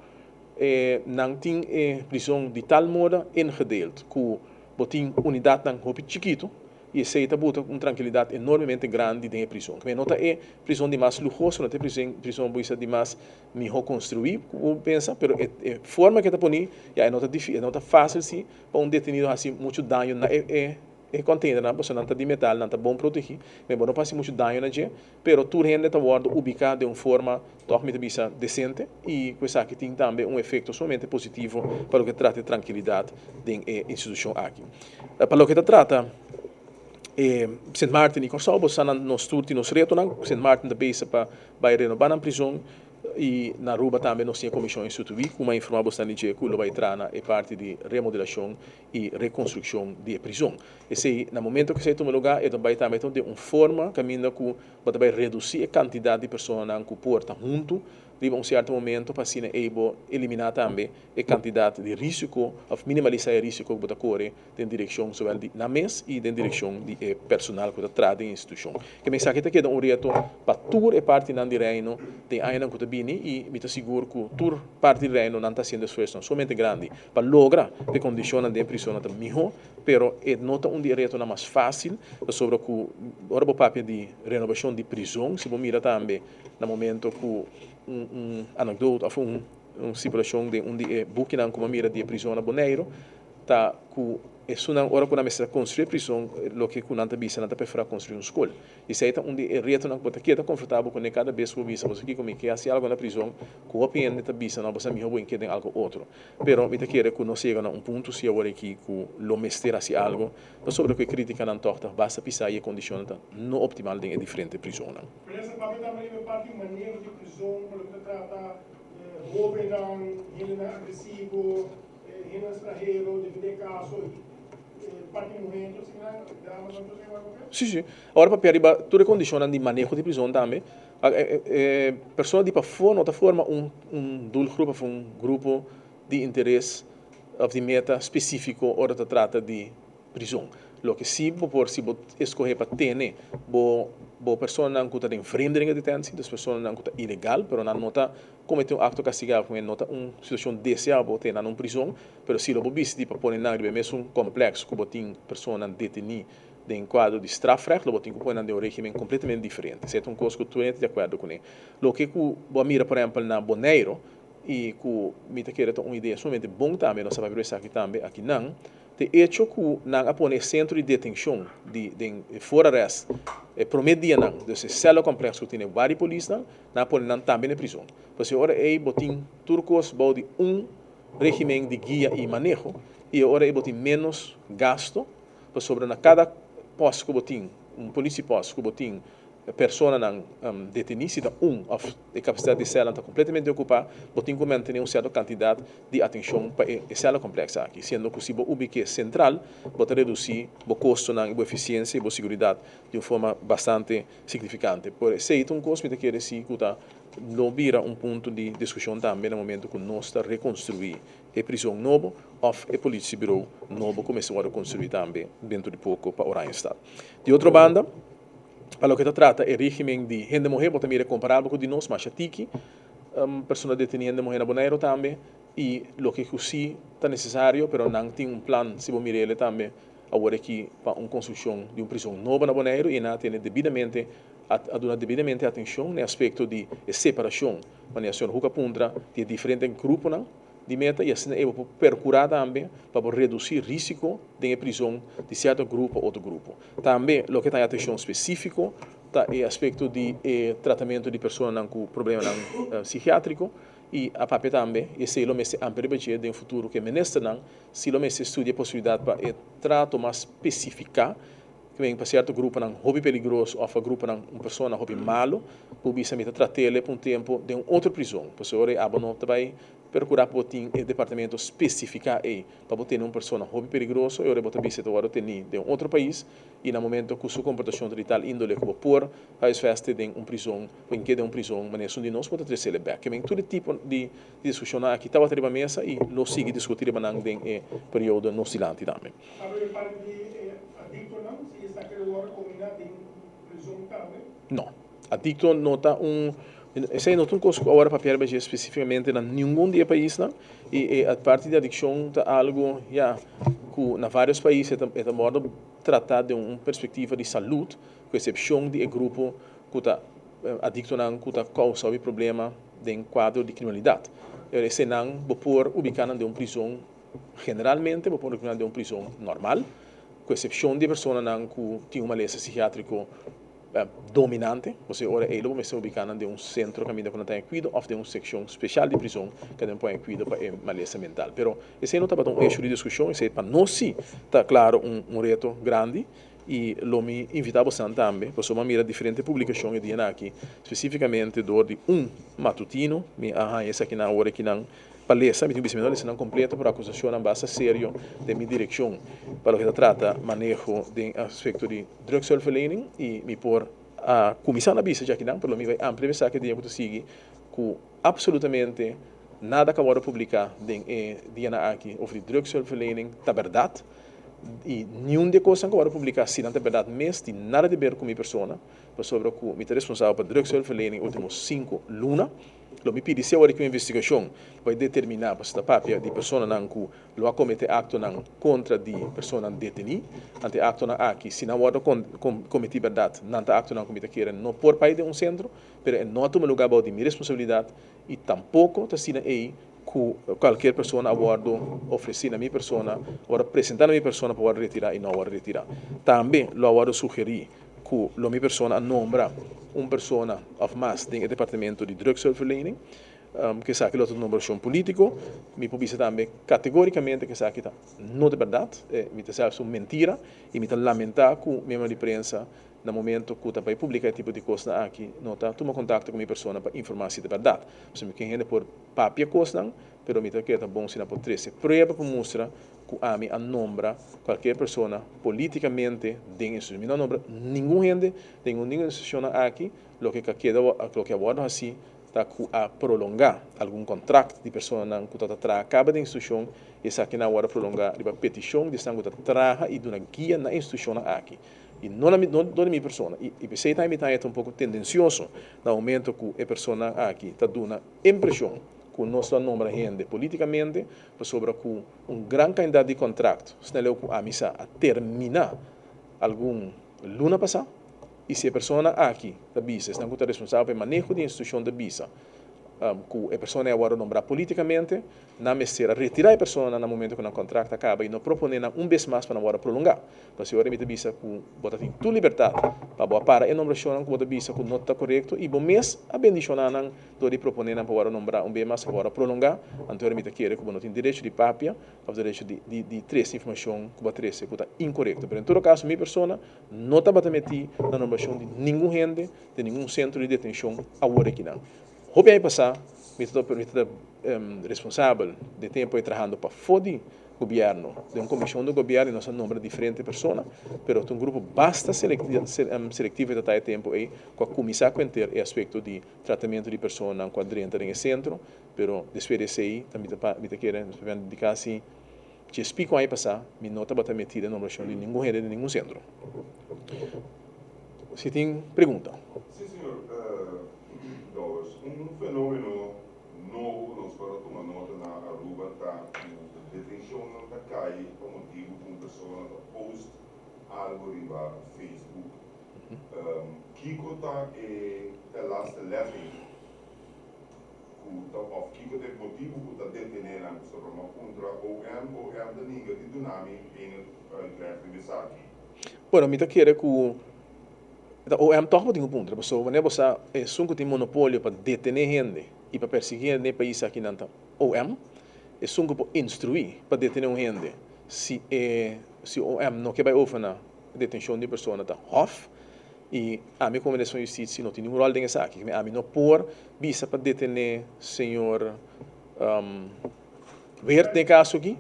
E nan tin e prison di tal moda ingedeeld ku bo tin unidatnan hopi chikitu i esei ta buta un trankilidat enormemente grandi den e prison. Kmé no ta e prison di mas luhoso, no ta e prison bo bisa di mas mihó konstruí ku bo pensa, pero e e forma ku e ta poní ya e no ta e no ta fásil si pa un detenido hasi muchu daño na e e e containernan pasobra nan ta di metal, nan ta bon protegí, men bo no por hasi muchu daño na dje. Pero tur hende ta wòrdu ubiká den un forma, tòg mi ta bisa, desente i ku esaki tin tambe un efekto sumamente positivo pa loke ta trata e trankilidat den e institushon aki. Pa loke ta trata e Sint Maarten i Kòrsou, bo sa nan nos tur tin nos retonan. Sint Maarten ta bezig pa bai renobá nan prizon i na Aruba tambe nos tin e komishon instituí ku mi a informá bosnan di dje ku lo bai traha na e parti di remodelashon i rekonstrukshon di e prizon. Esei, na momento ku esei tuma lugá, e ta bai tambe den un forma kaminda ku bo ta bai redusí e kantidat di personanan ku por ta huntu riba un sierto momento pa asina ei bo eliminá tambe e kantidat di rísiko òf minimalisá e rísiko ku bo ta kore den direkshon zowel di nan mes i den direkshon di e personal ku ta traha den e institushon. Ke mensaki ta keda un reto pa tur e partinan di Reino den añanan ku ta bini i mi ta sigur ku tur parti di Reino nan ta hasiendo esfuersonan sumamente grandi pa logra ku e kondishonnan den prisonnan ta mihó, pero e no ta un di e retonan mas fásil, pasobra ku ora bo papia di renobashon di prizon, si bo mira tambe na momento ku un un anekdota òf un un stipulashon den un di e bukinan ku bo a mira di e prizon na Boneiru, ta ku esunnan ora ku nan mester a konstruí e prizon, loke ku nan ta bisa nan ta preferá konstruí un skol. Esei ta un di e retonan ku bo ta keda konfrontá bo kuné kada bes ku bo bisa, Boso kiko mi ke hasi algu na prizon ku hopi hende ta bisa, no, bo sa mihó bo inkeda den algu otro. Pero mi ta kere ku nos yega na un punto si awor aki ku lo mester hasi algu pasobra ku e kritikanan tòg ta basta pisá i e kondishonnan ta no optimal den e diferente prizonnan. Minister, papia tambe riba e parti maneho di prizon pa loke ta trata hóbennan, hendenan agresivo, hendenan stranhero, depende e kaso i parti muhé, tur esaki nan, damas nan tur esaki wak papia? Sí, sí. Awor papia riba tur e kondishonnan di maneho di prizon tambe. E persona di pafó no ta forma un un doelgroep òf un grupo di interes òf di meta spesífiko ora ta trata di prizon. Loke sí bo por si bo eskohé pa tene bo bo personanan ku ta den vreemdelingendetentie, dus personanan ku ta ilegal pero nan no ta kometé un akto kastigabel ku no ta un situashon deseabel bo tene nan na un prizon, pero si lo bo bisti pa pone nan riba e mesun kompleks ku bo tin personanan detení den kuadro di strafrecht lo bo tin ku pone nan den un regimen kompletamente diferente. Esei ta un kos ku tur hende ta di akuerdo kuné. Loke ku bo a mira por ehèmpel na Boneiru i ku mi ta kere ta un idea sumamente bon tambe, nos a papia esaki tambe akinan, ta e echo ku nan a pone e sentro di detenshon di den e voorarrest e promé dianan, dus e sèllekompleks ku tene wari polisnan, nan a pone nan tambe na e prizon. Pasobra e ora ei bo tin tur kos bou di un regimen di guia i maneho i e ora ei bo tin ménos gasto. Pasobra na kada pòst ku bo tin, un polisiepòst ku bo tin personanan detení, si ta un òf e kapasidat di sèlnan ta kompletamente okupá, bo tin ku mantené un sierto kantidat di atenshon pa e sèlkompleks aki. Siendo ku si bo ubik'é sentral, bo ta redusí bo kostonan i bo efisiensia i bo siguridat di un forma bastante signifikante. Por esei ta un kos mi ta kere si ku ta lo bira un punto di diskushon tambe na momento ku nos ta rekonstruí E prizon nobo of e politiebureau nobo ku mester wòrdu konstruí tambe dentro di poko pa Oranjestad. Di otro banda, Pa loke ta trata e regimen di hende muhé, bo ta mira komparabel ku di nos, masha tiki persona detení hende muhé na Boneiru tambe, i loke ku si ta nesesario, pero nan tin un plan, si bo mira ele tambe awor aki, pa un konstrukshon di un prizon nobo na Boneiru i nan a tene debidamente, a duna debidamente atenshon na e aspekto di e separashon, manera señor Hoek a puntra, di e diferente gruponan. Di meta i asina ei bo por perkurá tambe pa bo redusí rísiko den e prizon di sierto grupo pa otro grupo. Tambe loke ta e atenshon spesífiko ta e aspekto di e tratamentu di personanan ku problemanan sikiátriko i a papia tambe i esei lo mester amplia riba dje den futuro ku e ministernan si lo mester studia e posibilidat pa e trato mas spesifiká Ke men pa sierto gruponan hopi peligroso of pa gruponan un persona hopi malo bo bisa mi ta tratele pa un tempo den un otro prizon pasobra ora ei abo no ta bai percura pa bo tin e departamento specifica ei pa bo tene un persona hopi peligroso e ora ei bo ta bisa e ta worde teni den un otro pais y na momento cu su comportacion ta di tal indole cu bo por huisveste den un prizon o hinke den un prizon manera esun di nos bo ta trecele bek. Ke men tur e tipo di discusionnan aki tabata riba mesa y lo sigui discuti riba nan den e periodo nos dilanti tambe. Sabe e parti di e adictonan si esaki lo worde combina den prizon tambe? No. Adicto no ta un, esey no ta un cos cu awor a papia riba dje specificamente na ningun di e paisnan y e parti di adiccion ta algo ya cu na varios pais e ta e ta worde trata den un perspectiva di salud cu excepcion di e grupo cu ta adictonan cu ta causa hopi problema den cuadro di criminalidad. Eseynan bo por ubica nan den un prizon. Generalmente bo por rekomendá den un prizon normal, ku eksepshon di e personanan ku tin un malesa sikiátriko dominante. Pasobra e ora ei lo bo mester ubiká nan den un sentro kaminda ku nan ta haña kuido òf den un sekshon spesial di prizon ku nan por haña kuido pa e malesa mental. Pero esei no tabata un eshu di diskushon, esei pa nos sí ta klaro un reto grandi i lo mi invitá bosan tambe pasobra mi a mira diferente publikashon e dianan aki, spesífikamente dor di un matutino, mi a haña esakinan awor akinan. Pa lesa, mi tin bisa mi no lesa nan completo, pero acusacionnan basta serio den mi direccion pa loke ta trata maneho den aspecto di drugshulpverlening y mi por a cuminsa na bisa djakinan, pero lo mi bay amplia esaki dia cu ta sigui cu absolutamente nada cu a wordo publica den e dianan aki over di drugshulpverlening ta berdad y niun di e cosnan cu a wordo publica si nan ta berdad mes tin nada di ber cu mi persona pasobra cu mi ta responsabel pa drugshulpverlening ultimo cinco luna. Lo mi pidi si awor di ku investigashon bai determiná pasobra ta papia di personanan ku lo a kometé aktonan kontra di personanan detení. Ante e aktonan aki, si nan wòrdu kometí bèrdat, nan ta aktonan ku mi ta kere no por bai den un sentro, pero e no a tuma lugá bou di mi responsabilidat i tampoko ta asina ei ku kualkier persona a wòrdu ofresí na mi persona, a wòrdu presentá na mi persona pa wòrdu retirá i no a wòrdu retirá. Tambe lo a wòrdu sugerí ku lo mi persona a nombra un persona òf mas den e departamento di drugshulpverlening, ku esaki lo ta un nombrashon polítiko. Mi por bisa tambe kategórikamente ku esaki ta no ta bèrdat, mi ta sèlfs un mentira i mi ta lamentá ku miembro di prensa na momento ku ta bai publiká e tipo di kosnan aki no ta tuma kontakto ku mi persona pa informá si ta bèrdat. Pasobra mi ke hende por papia kosnan, pero mi ta kere ta bon si nan por trese prueba pa mustra ku ami a nombra kualkier persona politikamente den institushon. Mi no a nombra ningun hende den ningun institushonnan aki. Loke ka keda loke a wòrdu hasí ta ku a prolongá algun kontrakt di personanan ku ta ta traha kaba den institushon i esakinan a wòrdu prolongá riba petishon di esnan ku ta traha i duna guia na e institushonnan aki i no na mi no di mi persona. I p'esei tambe mi ta haña ta un poko tendensioso na momento ku e personanan aki ta duna impreshon ku nos lo a nombra hende politikamente pasobra ku Un gran kantidat di kontrakt sneleu ku ami sa a terminá algun luna pasá i si e persona aki ta bisa, esnan ku ta responsabel pa e maneho di e institushon ta bisa ku e persona ei a wòrdu nombrá polítikamente, nan mester a retirá e personanan na momento ku nan kontrakt a kaba i no proponé nan un bes mas pa nan wòrdu prolongá. Pasobra ora mi ta bisa ku bo ta tin tur libertat pa bo a para e nombrashonnan ku bo ta bisa ku no ta korekto i bo mes a bendishoná nan Dor di proponé nan pa wòrdu nombrá un bes mas pa wòrdu prolongá, anto mi ta kere ku bo no tin derecho di papia òf derecho di di di trese informashon ku bo a trese ku ta inkorekto. Pero en todo kaso mi persona no tabata metí na nombrashon di ningun hende den ningun sentro di detenshon awor akinan. Hopi aña pasá mi ta mi ta responsabel den tempu ei trahando pafó di Gobierno, den un comision di gobierno y nos a nombra diferente persona, pero ta un grupo basta selectivo e ta ta e tempo ey cu a cuminsa cu henter e aspecto di tratamento di personanan cu a drenta den e centro, pero despues di esey ta mi ta mi ta kere nos papia di casi djes pico aña pasa mi no tabata meti den nombracion di ningun hende den ningun centro. Si tin pregunta. Si señor Dowers, un fenomeno nobo nos por a tuma nota na Aruba ta cu detencionnan ta cay pa motibo cu un persona ta post algo riba Facebook. Kico ta e telastelegging cu ta of kico ta e motibo cu ta detene nan? Pasobra mi a puntra OM, OM ta ninga di duna mi enig uitleg riba esaki. Bueno, mi ta kere ku ta OM tòg bo tin ku puntra, pasobra wanneer bo sa esun ku tin monopolio pa detené hende i pa persiguí hende den e pais aki nan ta OM, esun ku por instruí pa detené un hende si e si OM no ke bai over na detenshon di un persona ta Hof i ami komo Minister van Justisia no tin ningun ròl den esaki, ami no por bisa pa detené señor Weert den e kaso aki.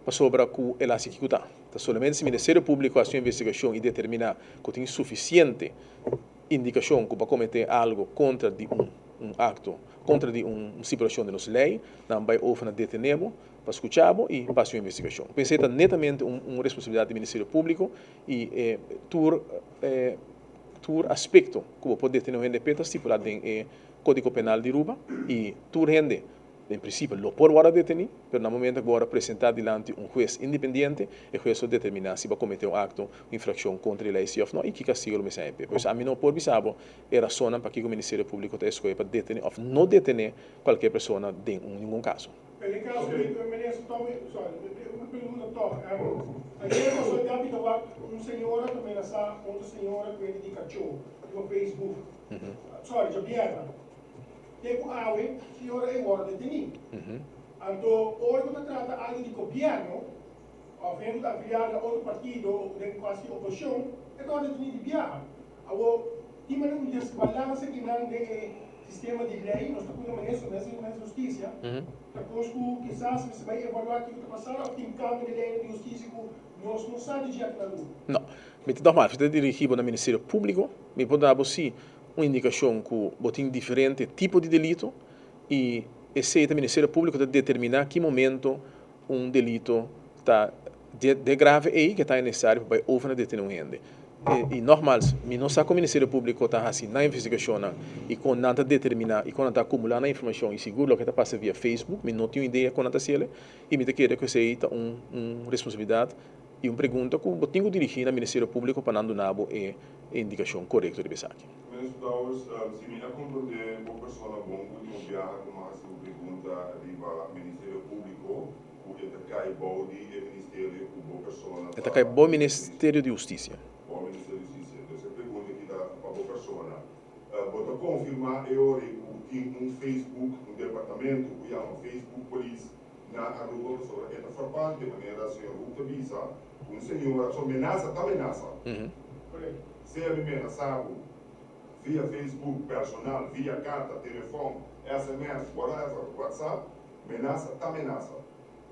Pasobra ku el hasi kiko ta. Ta solamente si Ministerio Públiko hasi un investigashon i determiná ku tin sufisiente indikashon ku bo a kometé algu kontra di un un akto, kontra di un stipulashon di nos lei, nan bai over na detené bo pa skuchá bo i pa hasi un investigashon. Pensé ta netamente un un responsabilidat di Ministerio Públiko i e tur e tur aspekto ku bo por detené un hende p'e ta stipulá den e Kódigo Penal di Aruba i tur hende Den prinsipio lo por wòrdu detení, pero na momento ku bo wòrdu presentá dilanti un hues independiente, e hues lo determiná si bo a kometé un akto, un infrakshon kontra e lei si òf no i ki kastigo lo mester haña. Pues ami no por bisa bo e rasonnan pakiko Ministerio Públiko ta eskohe pa detené òf no detené kualkier persona den un ningun kaso. Pero den kaso di e minister Tommy, sorry, un pregunta tòg. Ayer nos a gabi ta wak un señora ta menasá otro señora ku hende di kachó riba Facebook. Sorry, djabièrnè. Te ku awe, señora ei wòrdu detení. Anto, ora ku ta trata algu di gobièrnu, òf hende ku ta afiliá na otro partido òf den kualke oposishon, e ta wòrdu detení di biaha. Awor, tin manera un desbalanse kinan den e sistema di lei, nos ta puntra minister, minister di Hustisia, ta kos ku kisas mester bai evaluá kiko ta pasando òf tin kambio den leinan di hustisia ku nos no sa di dje aki na Aruba. No. Mi ta nògmaals, mi ta dirigí bo na Ministerio Públiko. Mi por da bo sí un indikashon ku bo tin diferente tipo di delito i esei ta Ministerio Públiko ta determiná ki momento un delito ta de grave ei ke ta nesesario pa bai over na detené un hende. I nògmals, mi no sa kon Ministerio Públiko ta hasi nan investigashonnan i kon nan ta determiná i kon nan ta akumulá nan informashon i sigur loke ta pasa via Facebook, mi no tin un idea kon nan ta hasiel i mi ta kere ku esei ta un un responsabilidat i un pregunta ku bo tin ku dirigí na Ministerio Públiko pa nan duna bo e indikashon korekto riba esaki. Minister Dowers, si mi a komprondé bo persona bon ultimo biaha ku mi a hasi bo pregunta riba Ministerio Públiko ku e ta kai bou di e ministerio ku bo persona E ta kai bou Ministerio di Hustisia. Bou Ministerio di Hustisia. Dus e pregunta aki ta pa bo persona. Bo ta konfirmá e ora ku tin un Facebook, un departamento ku yama Facebook Police na Aruba pasobra e ta frappante manera señor Hoek ta bisa ku un señora so menasa ta menasa. Sea mi menasa bo via Facebook personal, via karta, telefòn, sms, whatever, WhatsApp, menasa ta menasa.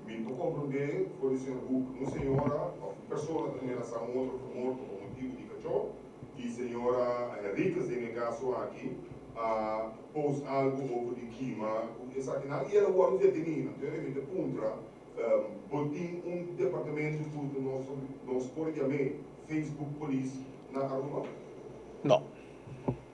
Mi por komprondé for di señor Hoek un señora òf un persona ta menasá un otro ku morto pa motibu di kachó i señora Henriquez den e kaso aki a post algu over di kima ku esakinan i el a wòrdu detení. Anto mi ta puntra Bo tin un departamento ku nos nos por yam'é Facebook Police na Aruba? No.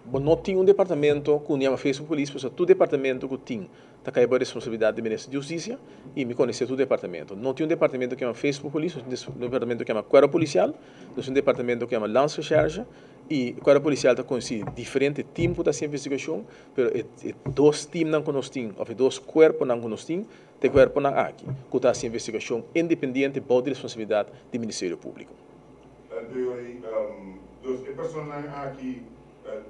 Bo no tin un departamento ku yama Facebook Police pasobra tur departamento ku tin ta kai bo responsabilidat di Minister di Hustisia i mi konosé tur departamento. No tin un departamento ku yama Facebook Police, nos tin un departamento ku yama Kuerpo Polisial, nos tin un departamento ku yama Landsrecherche i Kuerpo Polisial ta konsistí di diferente tim ku ta hasi investigashon pero e dos timnan ku nos tin òf e dos kuerponan ku nos tin Ta e kuerponan aki ku ta hasi investigashon independiente bou di responsabilidat di Ministerio Públiko. Dus e personanan aki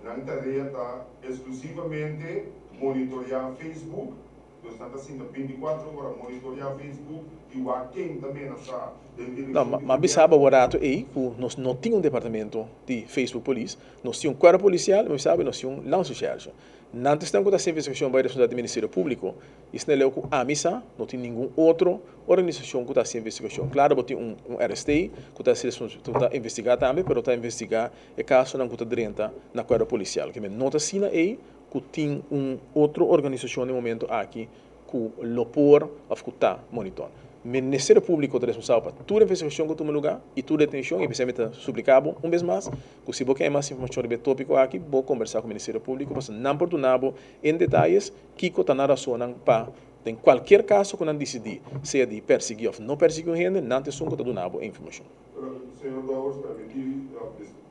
nan tarea ta eksklusivamente monitoreá Facebook, dus nan ta sinta bintikuater ora monitoreá Facebook i wak ken ta menasá den direkshon No, di m'a gobièrnu. bisa bo rato ei ku nos no tin un departamento di Facebook Police, nos tin un kuerpo polisial, mi a bisa bo nos tin un landsrecherche. Nan ta esnan ku ta hasi investigashon bai responsabilidat di Ministerio Públiko. I esnan leu ku ami sa, no tin ningun otro organisashon ku ta hasi investigashon. Klaro bo tin un un RST ku ta hasi ku ta investigá tambe, pero ta investigá e kasonan ku ta drenta na kuerpo polisial. Ke men no ta asina ei ku tin un otro organisashon den momento aki ku lo por òf ku ta monitor. Ministerio Públiko ta responsabel pa tur investigashon ku tuma lugá i tur detenshon i p'esei mi ta supliká bo un bes mas ku si bo ke mas informashon riba e tópiko aki bo kombersá ku Ministerio Públiko pasobra nan por duna bo en detayes kiko ta nan rasonnan pa den kualkier kaso ku nan disidí sea di persiguí òf no persiguí un hende nan ta esun ku ta duna bo e informashon. Pero, señor Dowers, permití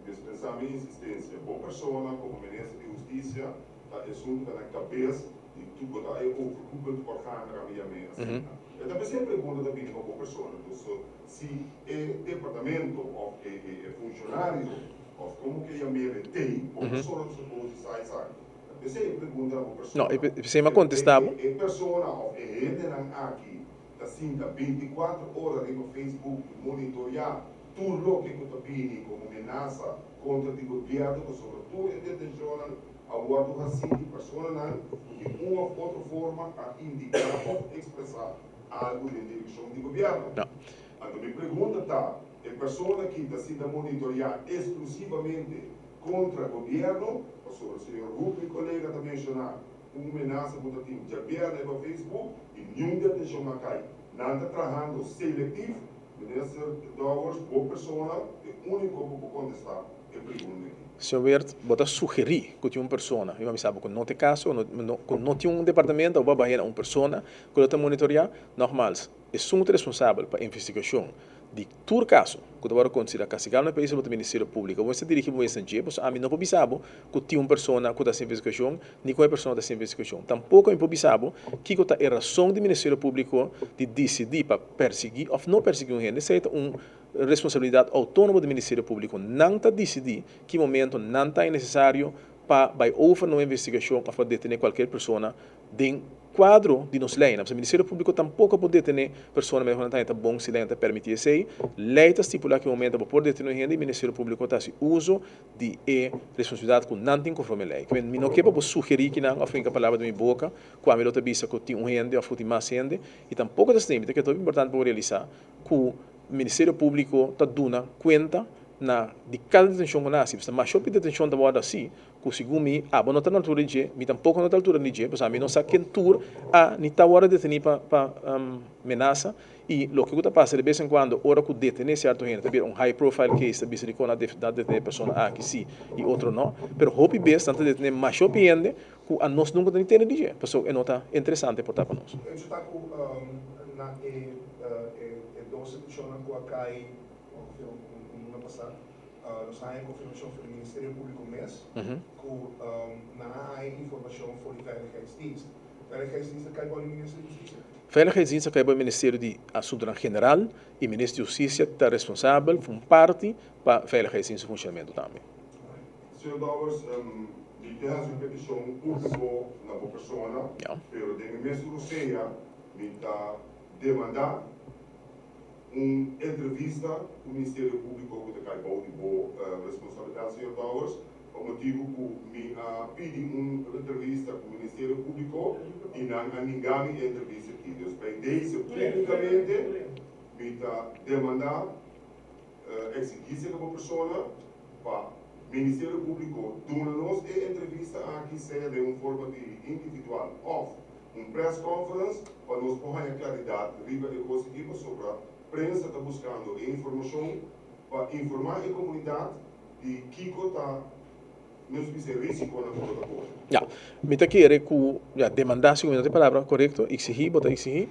dispensá mi insistencia. Bo persona como Minister di Husticia ta esun cu ta na cabes di tur, bo ta e overkoepelend orgaan cu mi yam'é asina. E ta p'esei pregunta ta bini pa bo persona. Dus, si e departamento of e funcionario of como ke yam'é t'ey, bo persona ta suppose di sa esaki. Ta p'esei e pregunta na bo persona. No, p'esei mi a contestá bo. E persona of e hendenan aki ta sinta 24 ora riba Facebook i monitoreá tur loke ku ta bini komo menasa kontra di gobièrnu pasobra tur e detenshonnan a wòrdu hasí di personanan ku di un òf otro forma a indiká òf ekspresá algu den direkshon di gobièrnu. Anto mi pregunta ta, e persona ki ta sinta monitoreá eksklusivamente kontra gobièrnu, pasobra señor Hoek mi kolega ta menshoná Un menasa ku ta tin djabièrnè riba Facebook i niun detenshon a kai. Nan ta trahando selektief. Minister Dowers, bo persona e úniko ku por kontestá e pregunta aki. Señor Weert, bo ta sugerí ku tin un persona, mi a bisa bo ku no ta e kaso, ku no tin un departamento, bo a bahera un persona ku lo ta monitoreá. Nogmals, esun ta responsabel pa investigashon di tur kaso ku ta wòrdu konsiderá kastigabel na e pais bo ta Ministerio Públiko. Bo mester dirigí bo mes na dje, pasobra ami no por bisa bo ku tin un persona ku ta hasi investigashon ni kon e persona ta hasi investigashon. Tampoko mi por bisa bo kiko ta e rason di Ministerio Públiko di disidí pa persiguí òf no persiguí un hende. Esei ta un responsabilidat outónomo di Ministerio Públiko. Nan ta disidí ki momento nan ta e nesesario pa bai over na un investigashon òf pa detené kualkier persona den kuadro di nos leinan. Pasobra Ministerio Públiko tampoko por detené persona mester ku nan ta haña ta bon si leinan ta permití esei. Lei ta stipulá ki momento bo por detené un hende i Ministerio Públiko ta hasi uso di e responsabilidat ku nan tin konforme lei. Kimen mi no ke pa bo sugerí kinan òf hinka palabra den mi boka ku ami lo ta bisa ku tin un hende òf ku tin mas hende i tampoko ta esei. Mi ta kere ta hopi importante pa bo realisá ku Ministerio Públiko ta duna kuenta na di kada detenshon ku nan hasi. Pasobra masha hopi detenshon ta wòrdu hasi ku segun mi abo no ta na altura di dje, mi tampoko no ta altura di dje, pasobra mi no sa ken tur a ni ta wòrdu detení pa pa menasa i loke ku ta pasa de bes en kuando ora ku detené sierto hende ta bira un high profile case ta bisa dikon a detené e persona aki si i otro no, pero hopi bes nan ta detené masha hopi hende ku a nos nunka ta ni tende di dje pasobra e no ta interesante por ta pa nos. Hecho ta ku na e e dos edishonnan ku a kai ongeveer un luna pasá. Nos a haña konfirmashon for di Ministerio Públiko mes ku nan a haña informashon for di Veiligheidsdienst. Veiligheidsdienst a kai bou di Minister di Hustisia? Veiligheidsdienst a kai bou di Ministerio di Asuntunan General i Minister di Hustisia ta responsabel for un parti pa Veiligheidsdienst su funshonamentu tambe. Señor Dowers, mi ke hasi un petishon públiko na bo persona, pero den e mes rosea mi ta demandá Un entrevista ku Ministerio Públiko ku ta kai bou di bo responsabilidat, señor Dowers, pa motibu ku mi a pidi un entrevista ku Ministerio Públiko i nan a ninga mi e entrevista aki. Dus bij deze públikamente mi ta demandá, eksigí serka bo persona pa Ministerio Públiko duna nos e entrevista aki sea den un forma di individual òf Un press conference pa nos por haña claridad riba e cos aki pasobra prensa ta buscando e informacion pa informa e comunidad di kico ta nos bisa e risiconan cu bo ta core. Ya, mi ta kere cu, ya, demanda si mi no ta e palabra corecto, exigi, bo ta exigi,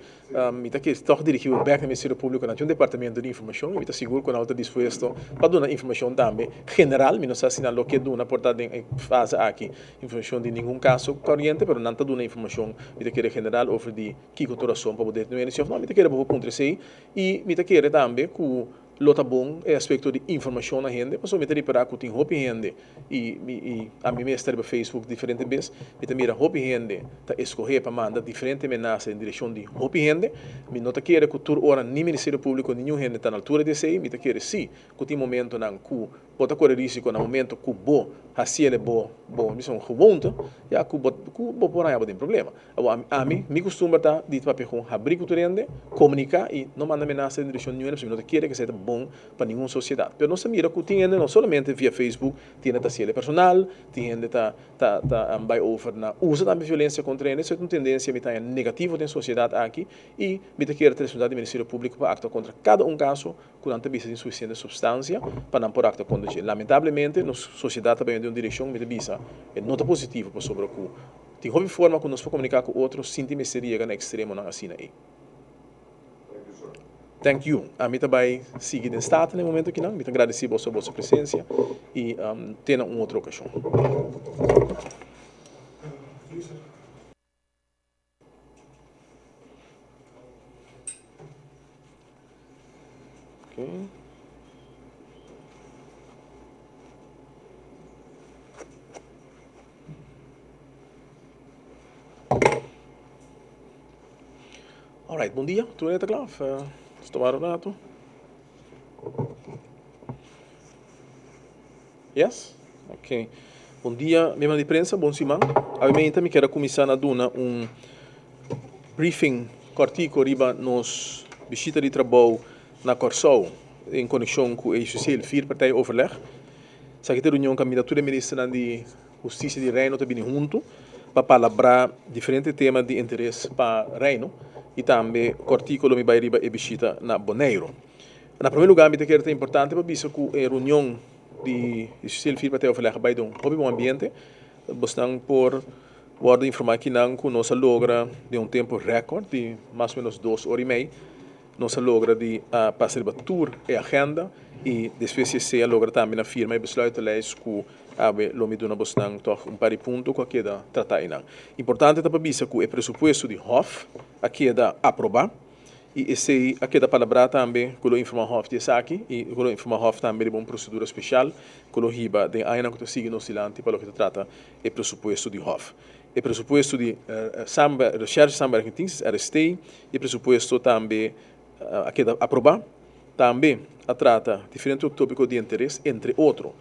mi ta kere toch dirigi bo bek na Ministerio Publico, nan tin un departamento di informacion y mi ta sigur cu nan lo ta dispuesto pa duna informacion tambe general, mi no sa si nan lo ke duna por ta den e fase aki Informashon di ningun kaso koriente, pero nan ta duna informashon, mi ta kere general over di kiko ta rason pa bo detenué si òf no. Mi ta kere bo por puntra esei i mi ta kere tambe ku lo ta bon e aspekto di informashon na hende, pasobra mi ta ripará ku tin hopi hende i mi i ami mes ta riba Facebook diferente bes, mi ta mira hopi hende ta eskohé pa manda diferente menasa den direkshon di hopi hende. Mi no ta kere ku tur ora ni Ministerio Públiko ni niun hende ta na altura di esei, mi ta kere sí ku tin momentonan ku. Bo ta kore risiko na momento ku bo hasiele bo bo bisa un gewoonte, ya ku bo ku bo por haña bo den problema. Awor ami, mi kustumber ta di papia ku habrí ku tur hende, komuniká i no manda menasa den direkshon niun hende pasobra mi no ta kere ku esei ta bon pa ningun sosiedat. Pero nos ta mira ku tin hende no solamente via Facebook, tin hende ta hasiele personal, tin hende ta ta ta bai over na usa tambe violensia kontra hende. Esei ta un tendensia mi ta haña negativo den sosiedat aki i mi ta kere ta responsabilidat di Ministerio Públiko pa aktua kontra kada un kaso ku nan ta bisa tin sufisiente supstansia pa nan por aktua kontra dje. Lamentablemente nos sosiedat ta bai den un direkshon mi ta bisa e no ta positivo pasobra ku tin hopi forma ku nos por komuniká ku otro sin tin mester yega na ekstremonan asina ei. Thank you. Ami ta bai sigui den Staten e momento akinan. Mi ta gradisí boso boso presensia i te na un otro okashon. Okay. Alright, bon dia. Tur ta klaar? Of uh, toma un rato? Yes? Ok. Bon dia, miembro di prensa, bon siman. Obviamente mi kier a cuminsa na duna un briefing cortico riba nos bishita di trabou na Corsou en conexion cu e justicieel vierpartijoverleg. Esaki ta e reunion caminda tur e ministernan di Husticia di Reino ta bini hunto pa palabra diferente tema di interes pa Reino y tambe cortico lo mi bay riba e bishita na Boneiro. Na prome lugar mi ta kere ta importante pa bisa cu e reunion di Justicieel Vierpartijoverleg a bay den un hopi bon ambiente. Bosnan por wordo informa kinan cu nos a logra den un tempo record di mas o menos dos ora y mei nos a logra di a pasa riba tur e agenda y despues di esey a logra tambe na firma e besluitenlijst cu awe lo mi duna bosnan tog un par di punto cu a keda trata eynan. Importante ta pa bisa cu e presupuesto di Hof a keda aproba. I esei a keda palabrá tambe ku lo informá Hòf di esaki i ku lo informá Hòf tambe riba un prosedura spesial ku lo hiba den añanan ku ta sigui nos dilanti pa loke ta trata e presupuesto di Hòf. E presupuesto di Recherche Samenwerkingsdienst, RST, i e presupuesto tambe a keda aprobá. Tambe a trata diferente tópiko di interes, entre otro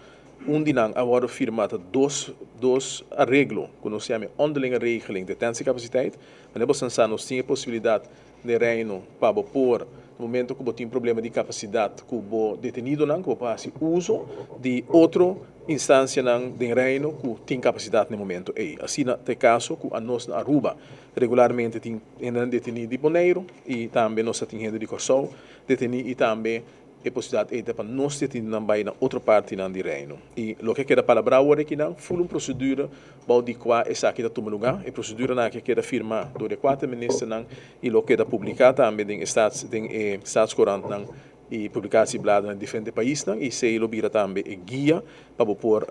un di nan a wòrdu firmá ta dos dos areglo ku nos yama e Onderlinge Regeling Detentiecapaciteit. Wanneer bo sa nos tin e posibilidat den Reino pa bo por, na momento ku bo tin problema di kapasidat ku bo detenidonan, ku bo por hasi uso di otro instansianan den Reino ku tin kapasidat na e momento ei. Asina ta e kaso ku anos na Aruba regularmente tin hendenan detení di Boneiru i tambe nos ta tin hende di Kòrsou detení i tambe E posibilidat ei ta pa nos detenidonan bai na otro partinan di Reino. I loke a keda palabrá awor akinan, ful un prosedura bou di kua esaki ta tuma lugá. E proseduranan aki a keda firmá dor di e kuater ministernan i lo keda publiká tambe den e staats den e staatscourantnan i publikatiebladennan di diferente paisnan i esei lo bira tambe e guia pa bo por.